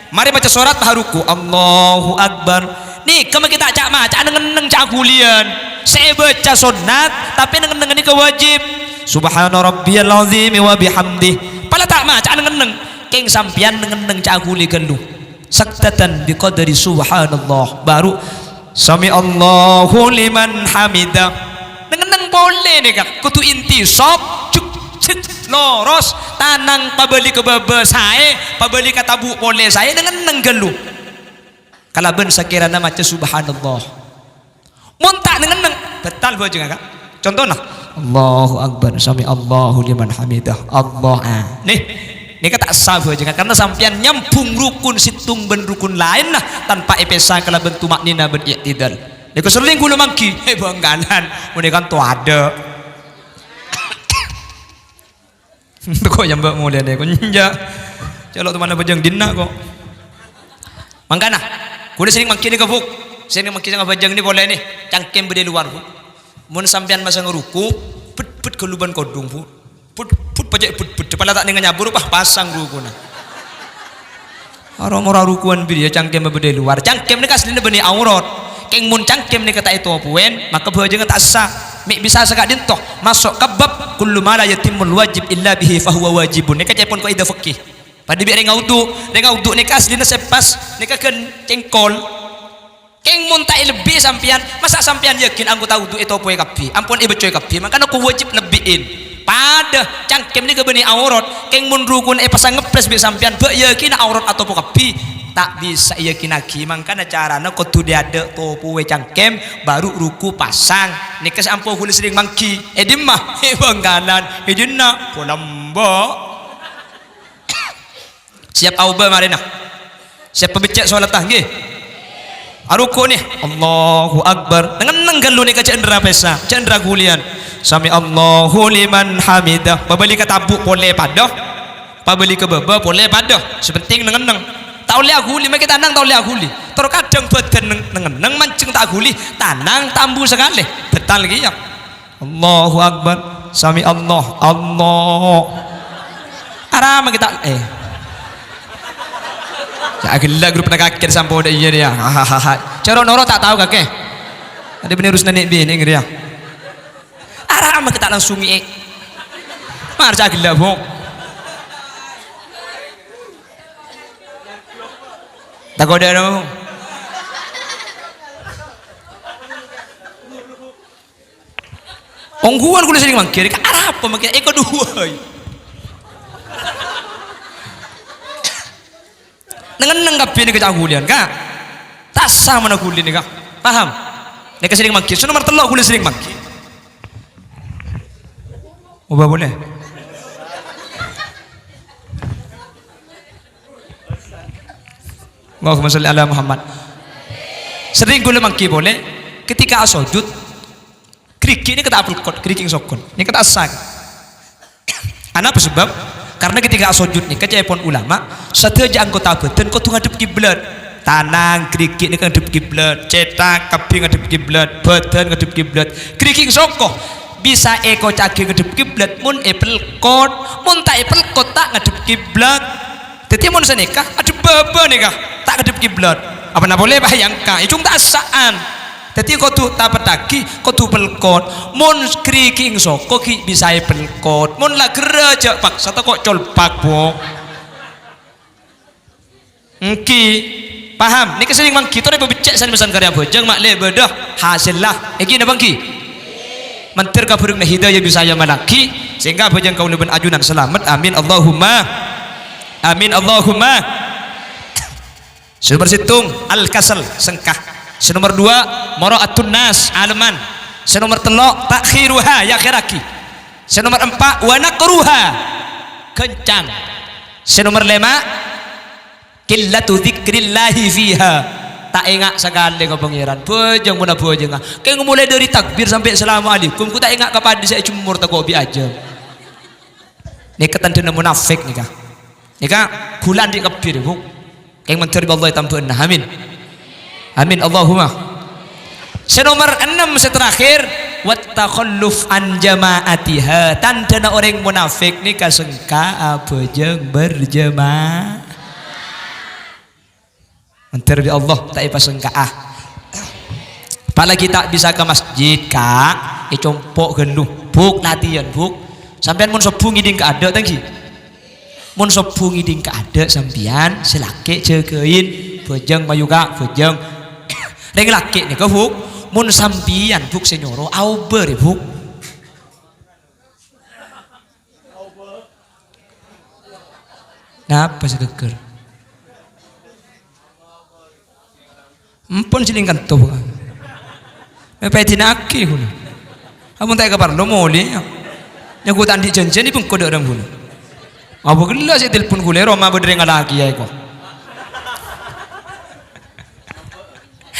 marè maca sorat pas aruku', Allahu Akbar. Nèka makè ta' ca'-maca' neng-enneng ca' ghuliyân. Sè èbâca sonnat, tapè neng-enneng nèka wajib. Subhana rabbiyal azimi wa bihamdih. Pala ta' maca' neng-enneng. Kèng sampèyan neng-enneng ca' ghuli ghâllu. Sajdatan biqadri subhanallah. Baru, "Sami'allahu liman hamidah." Neng-enneng polè nèka, kodhu intisab, jhuk, jhuk, loros, tanang pabâli ka bâbâ saè, pabâli ka tabu' polè saè, neng-enneng ghâllu. Kalabân sakèrana maca subhanallah. Mon ta' neng-enneng, bâtal bhâjângnga, Ka'. Contona, Allahu Akbar, sami Allahu liman hamidah, Allah, ah. Nè, nèka ta' sah bhâjângnga, karna sampèyan nyambhung rukun sèttong bân rukun laènna tanpa èpèsa kalabân tuma'nina bân i'tidal. Nèka serrèng ghulâ mangghi, è Bhângkalan, mon è kanto adâ'. Engko' ya, Mbak, mulai deh, kok enjâ'. Colo' teman bhâjâng dinna' kok. Mangkana, ghulâ serrèng mangghi nèka, Bu'. Serrèng mangghi sè ngabhâjâng nè polè nè, cangkem bâdâ è lowar, Bu'. Mon sampèyan masang ruku, bet-bet ghâllu bân kodhung, Bu. Bet-bet pajhât bet-bet, pala ta' nèngalè nyabur, pas pasang rukuna. Aro mora rukuan bâdâ ya cangkem bâdâ è lowar. Cangkem nèka asllina bânnè aurat. Kèng mon cangkem nèka ta' ètopowèn, maka bhâjângnga ta' sah. Mè' bisa saka'dinto, maso' ka bab kullu ma la yatimmul wajib illa bihi fahuwa wajibun. Nèka ca'èpon kaidah fikih. Padâ bi' rèng audu'. Rèng audu' nèka asllina sè pas, nèka ghân cèngkol. Kèng mon ta' èlebbhi sampèyan, masa' sampèyan yakin anggota wudu ètopowè kabbhi, ampon èbâccoè kabbhi, mangkana ko wajib lebbhiin. Padâ cangkem nèka bânnè aurat, kèng mon rukun èpasang ngepres bi' sampèyan, bâ' yakinna aurat atopo kabbhi, ta' bisa èyakinnaghi, mangkana carana kodhu dâ'-adâ' topowè cangkem, baru ruku pasang. Nèka sè ampo ghulâ serrèng mangghi, è dimma? È Bangkalan, è dinna', Polombo'. Siap aobâ marèna. Siap pabecce' solatta, ngghi. Aruku' nè. Allahu Akbar. Neng-enneng ghâllu nèka jhâ' endra pèsa, jhâ' endra ghuliyân. Sami Allahu liman hamidah. Pabâli ka tabu' polè padâ. Pabâli ka bâbâ polè padâ. Sè pentèng neng-enneng. Ta' ollè aghuli, mè' ghi' tanang ta' ollè aghuli. Tor kadhâng bâdân neng-, neng-enneng manjheng ta' aghuli, tanang ta' ambu sakalè. Bhâtal kèya. Allahu Akbar. Sami Allah. Allah. Arama kita, eh. Ya, ghellâ' grup na kakè sampon dâ' iyâ rèya. Hahaha. Cara noro' ta' tao kakè. Adâ bânnè urus nè' binè' rèya. Arama kita langsung è. Mar ca' ghellâ', Bu. Tako' dâ' no. Ongghuwân ghulâ serrèng mangghi, arapa mangghi? Èkoduwâi. Neng-enneng kabbhi nèka ca' ghuliyân, Ka'. Ta' sah mon aghuli nèka. Paham? Nèka serrèng mangghi. Sè nomer tello' ghulâ serrèng mangghi. Obâ polè. Allahumma sholli ala Muhammad. Serrèng ghulâ mangghi polè, ketika asojud, Ghârighi' nèka ta' apelkot, ghârighi' sokon. Nèka ta' sah. Anapa sebab? Karena ketika asojud nèka, ca'èpon ulama, sadhâjâ anggota bâdân kodhu ngadhep kiblat. Tanang, ghârighi' nèka ngadhep kiblat, cèthak, kabbhi ngadhep kiblat, bâdân ngadhep kiblat. Ghârighi' soko bisa èkoca'aghi ngadhep kiblat mon èpelkot, mon ta' èpelkot ta' ngadhep kiblat. Dhâddhi mon sanèka, adhep bâbâ nèka, ta' ngadhep kiblat. Apana polè, Pak, èangka', èjhung ta' sa'an. Dhâddhi kodhu tapettaghi, kodhu pelkot. Mon ghârighi' soko ghi' bisa èpelkot. Mon la ghârâ jhâ' paksa tako' colpak, Bu. Ènggi. Paham? Nèka serrèng mangghi torè pabecce' san-, mèsan karya bhâjâng, ma'lè bâdâ hasèlla. Ènggi napa ènggi? Mandhâr kabhârângnga hidayah bisa èamallaghi, sehingga bhâjâng kaulâ bân ajunan salamet. Amin, Allahumma. Amin, Allahumma. Sè nomer sèttong, al-kasal, sengka. Sè nomer dua, mura'atun nas, aleman. Sè nomer tello', ta'khiruha, èakhèrraghi. Sè nomer empa', wa naqruha, ghâncang. Sè nomer lèma', qillatu dzikrillahi fiha. Ta' enga' sakalè ka Pangèran. Bhâjâng mon abhâjângnga. Kèng molaè dâri takbir sampè' assalamualaikum, ghu ta' enga' ka paddhi sè èjemmor tako' bi' ajâm. Nèka tandhâna munafik nèka. Nèka bulân dhi' kabbhi, Bu. Kèng mandhâr bi' Allah ètambâ'âna. Amin. Amin. Allahumma. Sè nomer ennem, sè terakhir, wat takhalluf an jama'atiha. Tandhâna orèng munafik nèka sengka abhâjâng berjamaah. Mandhâr bi' Allah ta' èpasengka'a. Apalagi ta' bisa ka masjid, Ka', ècompo' ghâllu. Buk, latèyan, Buk. Sampèyan mon sobbhu ngèdhing ka adâ', ta' ènggi? Mon sobbhu ngèdhing ka adâ' sampèyan, sè lakè' jâgâin. Bhâjâng mayu, Ka', bhâjâng. Rèng lakè' nèka, Buk, mon sampèyan, Buk, sè nyoro, aobâ rè, Buk. Napa sè ghâggâr? Empon sining kanto, Bu. Mè' pèdina'aghi, ghun. Ampon ta' èkaparlo molè, ya. Nyanggu ta' andi' janjian, èbengko dâ' rang, ghun. Apa ghellâ' sè telpon ghulâ, roma bâdâ rèng alakè, ya, èko.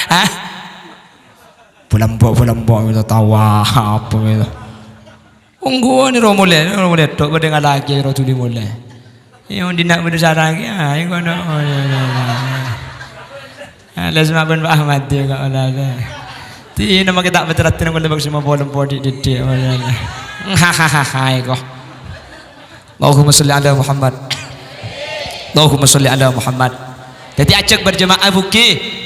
Hah? Polombo', polombo', gitu, tawa, apa, gitu. Ongghuwân ro molè, ro molè, tok bâdâ ngalakè ro dhuli molè. Iyâ, mon dinna' bâdâ sarang, ya, iyâ, kono. Alas mapan Pak Ahmad, ya, kok, alas. Dina make ta' meter atine kula bak sema polem podi didi. Hahaha, eko. Allahumma sholli ala Muhammad. Allahumma sholli ala Muhammad. Dadi ajak berjamaah, Bu, ghi.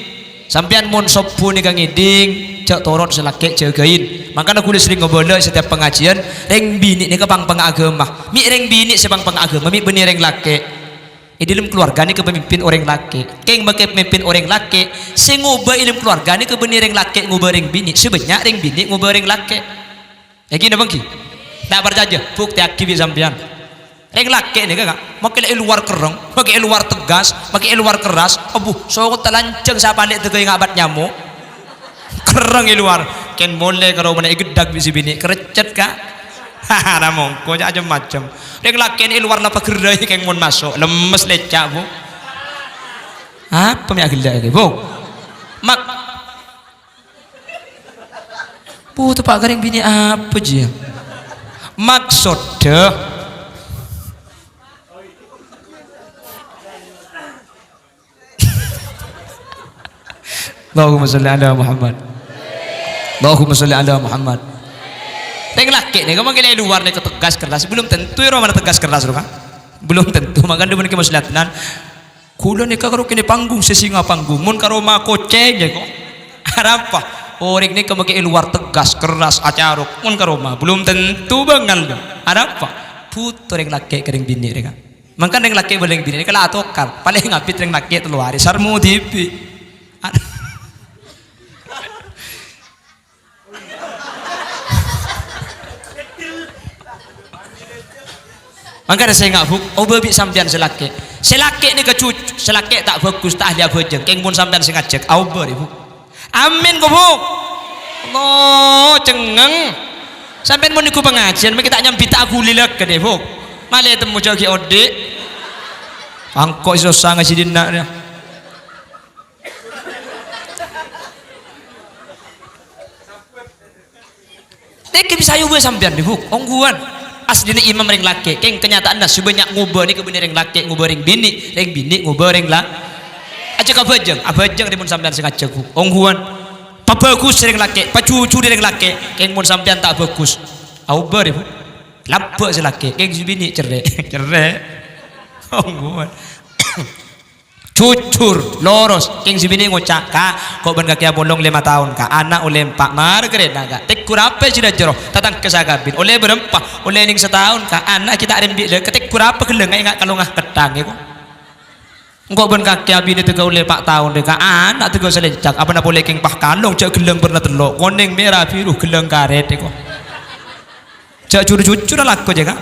Sampèyan mon sobbhu nèka ngèdhing, jhâ' torot sè lakè' jâgâin. Mangkana ghulâ serrèng ngobâlâ setiap pengajian, rèng binè' nèka pang-, pangpengnga aghâma. Mè' rèng binè' sè pang-, pangpengnga aghâma, mè' bânnè rèng lakè'. È dhâlem keluarga nèka pamimpin orèng lakè'. Kèng makè pamimpin orèng lakè', sè ngobâ è dhâlem keluarga nèka bânnè rèng lakè' ngobâ rèng binè', sè bânnya' rèng binè' ngobâ rèng lakè'. Èngghi napa èngghi? Ta' parcajâ, buktèyaghi bi' sampèyan. Rèng lakè' nèka, Ka', makè la è lowar kerrèng, makè è lowar tegas, makè è lowar keras. Abbhu, sokot ta' lanjhâng sapalè' dâgâ ngabât nyamo'. Kerrèng è lowar. Kèng molè ka romana ègheddhâk bi' sè binè', kereccet, Ka'. Haha, ra mongko, cè' cem-macem. Rèng lakè' nè' è lowar la pagherrâi kèng mon maso', lemmes lècca', Bu. Apa mè' aghellâ' ghi, Bu? Mak-, Bu, teppa' ka rèng binè' apa, jiyâ? Maksodda. Allahumma sholli ala Muhammad. Allahumma sholli ala Muhammad. Rèng lakè' nèka mangkèn è lowar nèka tegas keras, belum tentu è romana tegas keras, ro, Ka'. Belum tentu, mangkana dhâbuna Kè Muslihat tenan. Ghulâ nèka karo kènè panggung, sè singa panggung. Mon ka roma kocèng, yâ, kok. Arapa? Orèng nèka makè è lowar tegas, keras, acarok. Mon ka roma, belum tentu bângal, dâ. Arapa? Bhuto rèng lakè' ka rèng binè' rèka. Mangkana rèng lakè' bân rèng binè' nèka la atokar. Palèng abit rèng lakè' tello arè, sarmo dhibi'. Ad-, Mangkana sènga', Bu, obâ bi' sampèyan sè lakè'. Sè lakè' nèka cucu, sè lakè' ta' bhâghus, ta' ahli abhâjâng. Kèng mon sampèyan sè ngajhâk, aobâ rè, Bu. Amin, ko, Bu. Allah, cengngeng. Sampèyan mon nèko pangajiân, mènggi ta' nyambi ta' aghuli lèghâ, Bu. Malè temmo jâ' ghi' odi'. Engko' sè sossa ngajhi dinna', yâ. Nèka bisa aobâ sampèyan, Bu. Ongghuwân. Aslina imam rèng lakè'. Kèng kanyataanna sè bânnya' ngobâ nèka bânnè rèng lakè' ngobâ rèng binè', rèng binè' ngobâ rèng la-, ajhâk abhâjâng, abhâjâng rè mon sampèyan sè ngajhâk, Bu. Ongghuwân. Pabhâghus rèng lakè', pajuju rèng lakè'. Kèng mon sampèyan ta' bhâghus, aobâ rè, Bu. Labbhâ' sè lakè', kèng sè binè' cerrè'. Cerrè'. Ongghuwân. Jujur, loros, kèng sè binè' ngoca', "Ka', ko' bân kakè apolong lèma taon, Ka'. Ana' ollè empa', mara karèna, Ka'. Tegghur apa sè dhâjâro? Tatangghâ sakabin, ollè bârâmpa, ollè nèng sataon, Ka'. Ana' ghi' ta' rembi' lè, ka' tegghur apa ghellângnga enga' kalongnga ketthang, è, ko'. Engko' bân kakè abinè dâgâ ollè empa' taon, rè, Ka'. Ana' dâgâ salèncak, apana polè kèng pas kalong, jhâ' ghellâng bârna tello', konèng, mèra, biru, ghellâng karèt, è, ko'. Jhâ' jur-jujur alako, jâ, Ka'."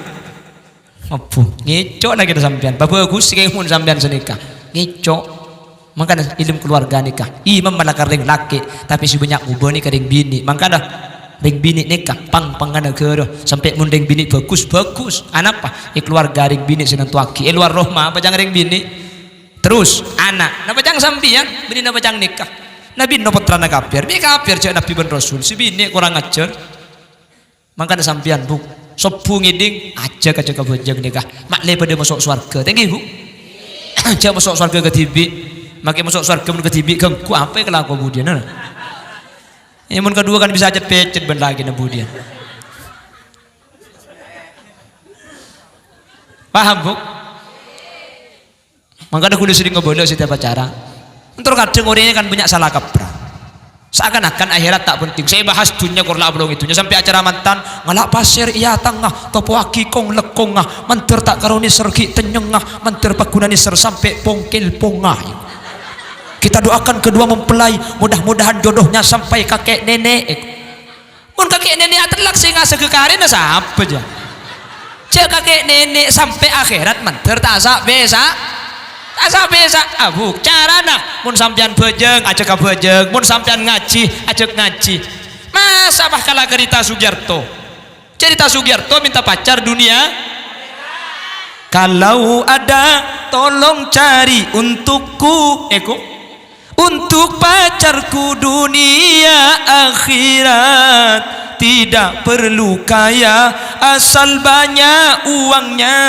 Abbhu, ngèco' la kèra sampèyan. Pabhâghus kèng mon sampèyan sanèka. Ngèco'. Mangkana è dhâlem kalowarga nèka, imam mala ka rèng lakè', tapè sè bânnya' ngobâ nèka rèng binè'. Mangkana rèng binè' nèka pang-, pangpengnga naghârâ. Sampè' mon rèng binè' bhâghus, bhâghus. Anapa? È kalowarga rèng binè' sè nantowaghi. È lowar roma, apa ca'na rèng binè'? Terros, ana'. Napa ca'na sampèyan? Binè' napa ca'na nèka? Nabbhi no pottrana kafir. Mè' kafir jâ' Nabbhi bân Rasul. Sè binè' korang ajhâr. Mangkana sampèyan, Bu, sobbhu ngèdhing, ajhâk-ajhâk abhâjâng nèka. Ma'lè padâ maso' sowarghâ. Ta' èngghi, Bu? Jhâ' maso' sowarghâ kadhibi'. Makè maso' sowarghâ mon kadhibi' ganggu, apa èkalako budiyân, ha? È, mon kadhuwâ kan bisa cet-pècet bân lakèna budiyân. Paham, Bu? Mangkana ghulâ serrèng ngobâlâ setiap acara. Entar kadhâng orèng kan bânnya' sala kaprah. Seakan-akan akhèrat ta' penting. Sè èbahas dhunnya kor la apolong è dhunnya. Sampè' acara mantan, ngala' pasèr è tengnga, topowaghi kong-lekkongnga, mandhâr ta' karo nèser ghi' tennyengnga, mandhâr pagghuna nèser sampè' pongkèl pongnga. Kita doakan kedua mempelai, mudah-mudahan jodohnya sampai kakek nenek. Mon kakè' nènè' atellak sè ngasaghâ karèna sapa, jâ? Jâ' kakè' nènè' sampè' akhèrat mandhâr ta' sa'-bhissa'. Ta' sa'-bhissa'. Abu, carana, mon sampèyan bhâjâng, ajhâk abhâjâng. Mon sampèyan ngajhi, ajhâk ngajhi. Masa pas kala carèta Sugiarto? Carèta Sugiarto minta pacar dunia. Kalau ada, tolong cari untukku. Èko. Untuk pacarku dunia akhirat, tidak perlu kaya, asal banyak uangnya.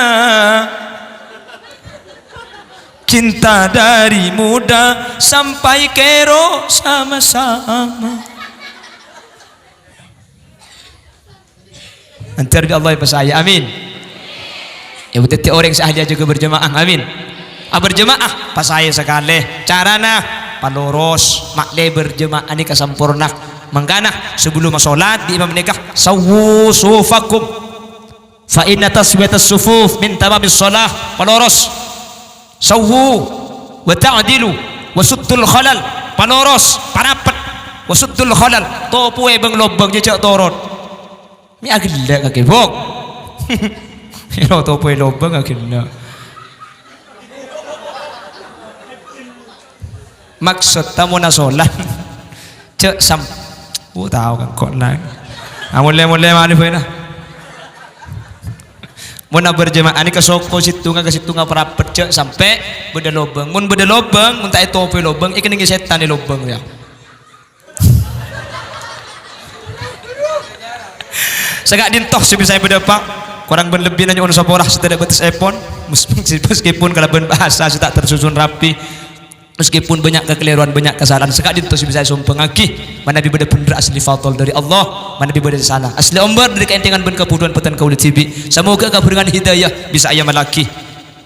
Cinta dari muda sampai kèro sama-sama. Mandhâr bi' Allah èpasaè. Amin. Yâ, dhâddhi orèng sè ahli ajâgâ berjemaah. Amin. Ah, berjemaah, pasaè sakalè. Carana, paloros, ma'lè berjemaah nèka samporna. Mangkana, sabellumma sholat, bi' imam nèka, "Sawwu sufufakum. Fa inna taswiyatas sufuf min tamamis sholah." Paloros. "Sawwu wa ta'dilu wa suddul khalal." Paloros, parapet. "Wa suddul khalal." Topowè bâng-lobâng, jhâ' toron. Mè' aghellâ' kakè, Bok. Lo topowè lobâng aghellâ'. Maksod tamona sholat. Jhâ' sam-, oh, tao kan kok nang. Ah, molè-molè malè bhâi na. Mon berjemaah nèka soko sèttonga ka sèttonga parapet, jhâ' sampè' bâdâ lobâng. Mon bâdâ lobâng, mon ta' ètopowè lobâng, èkennengngè sètan è lobâng, yâ. Saka'dinto sè bisa èpadâpa', korang bân lebbina nyo'on sapora sè tadâ' bâtessèpon, mes-, meskipun kalabân bhâsa sè ta' tersusun rapi, meskipun bânnya' kakalèrowan, bânnya' kasalahan, saka'dinto sè bisa èsombhângaghi, manabi bâdâ bhendher asli fadl dâri Allah, manabi bâdâ sala asli ombâr dâri kaèntèngan bân kabhudhuwân bhâdhân kaulâ dhibi'. Samoga kabhârengan hidayah bisa èamallaghi.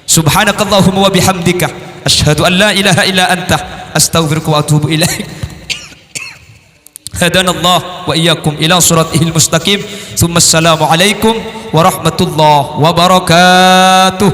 Subhanakallahumma wa bihamdika, asyhadu an la ilaha illa anta, astaghfiruka wa atubu ilaik. Hadanallah wa iyyakum ila siratihil mustaqim. Tsumma assalamu alaikum warahmatullahi wabarakatuh.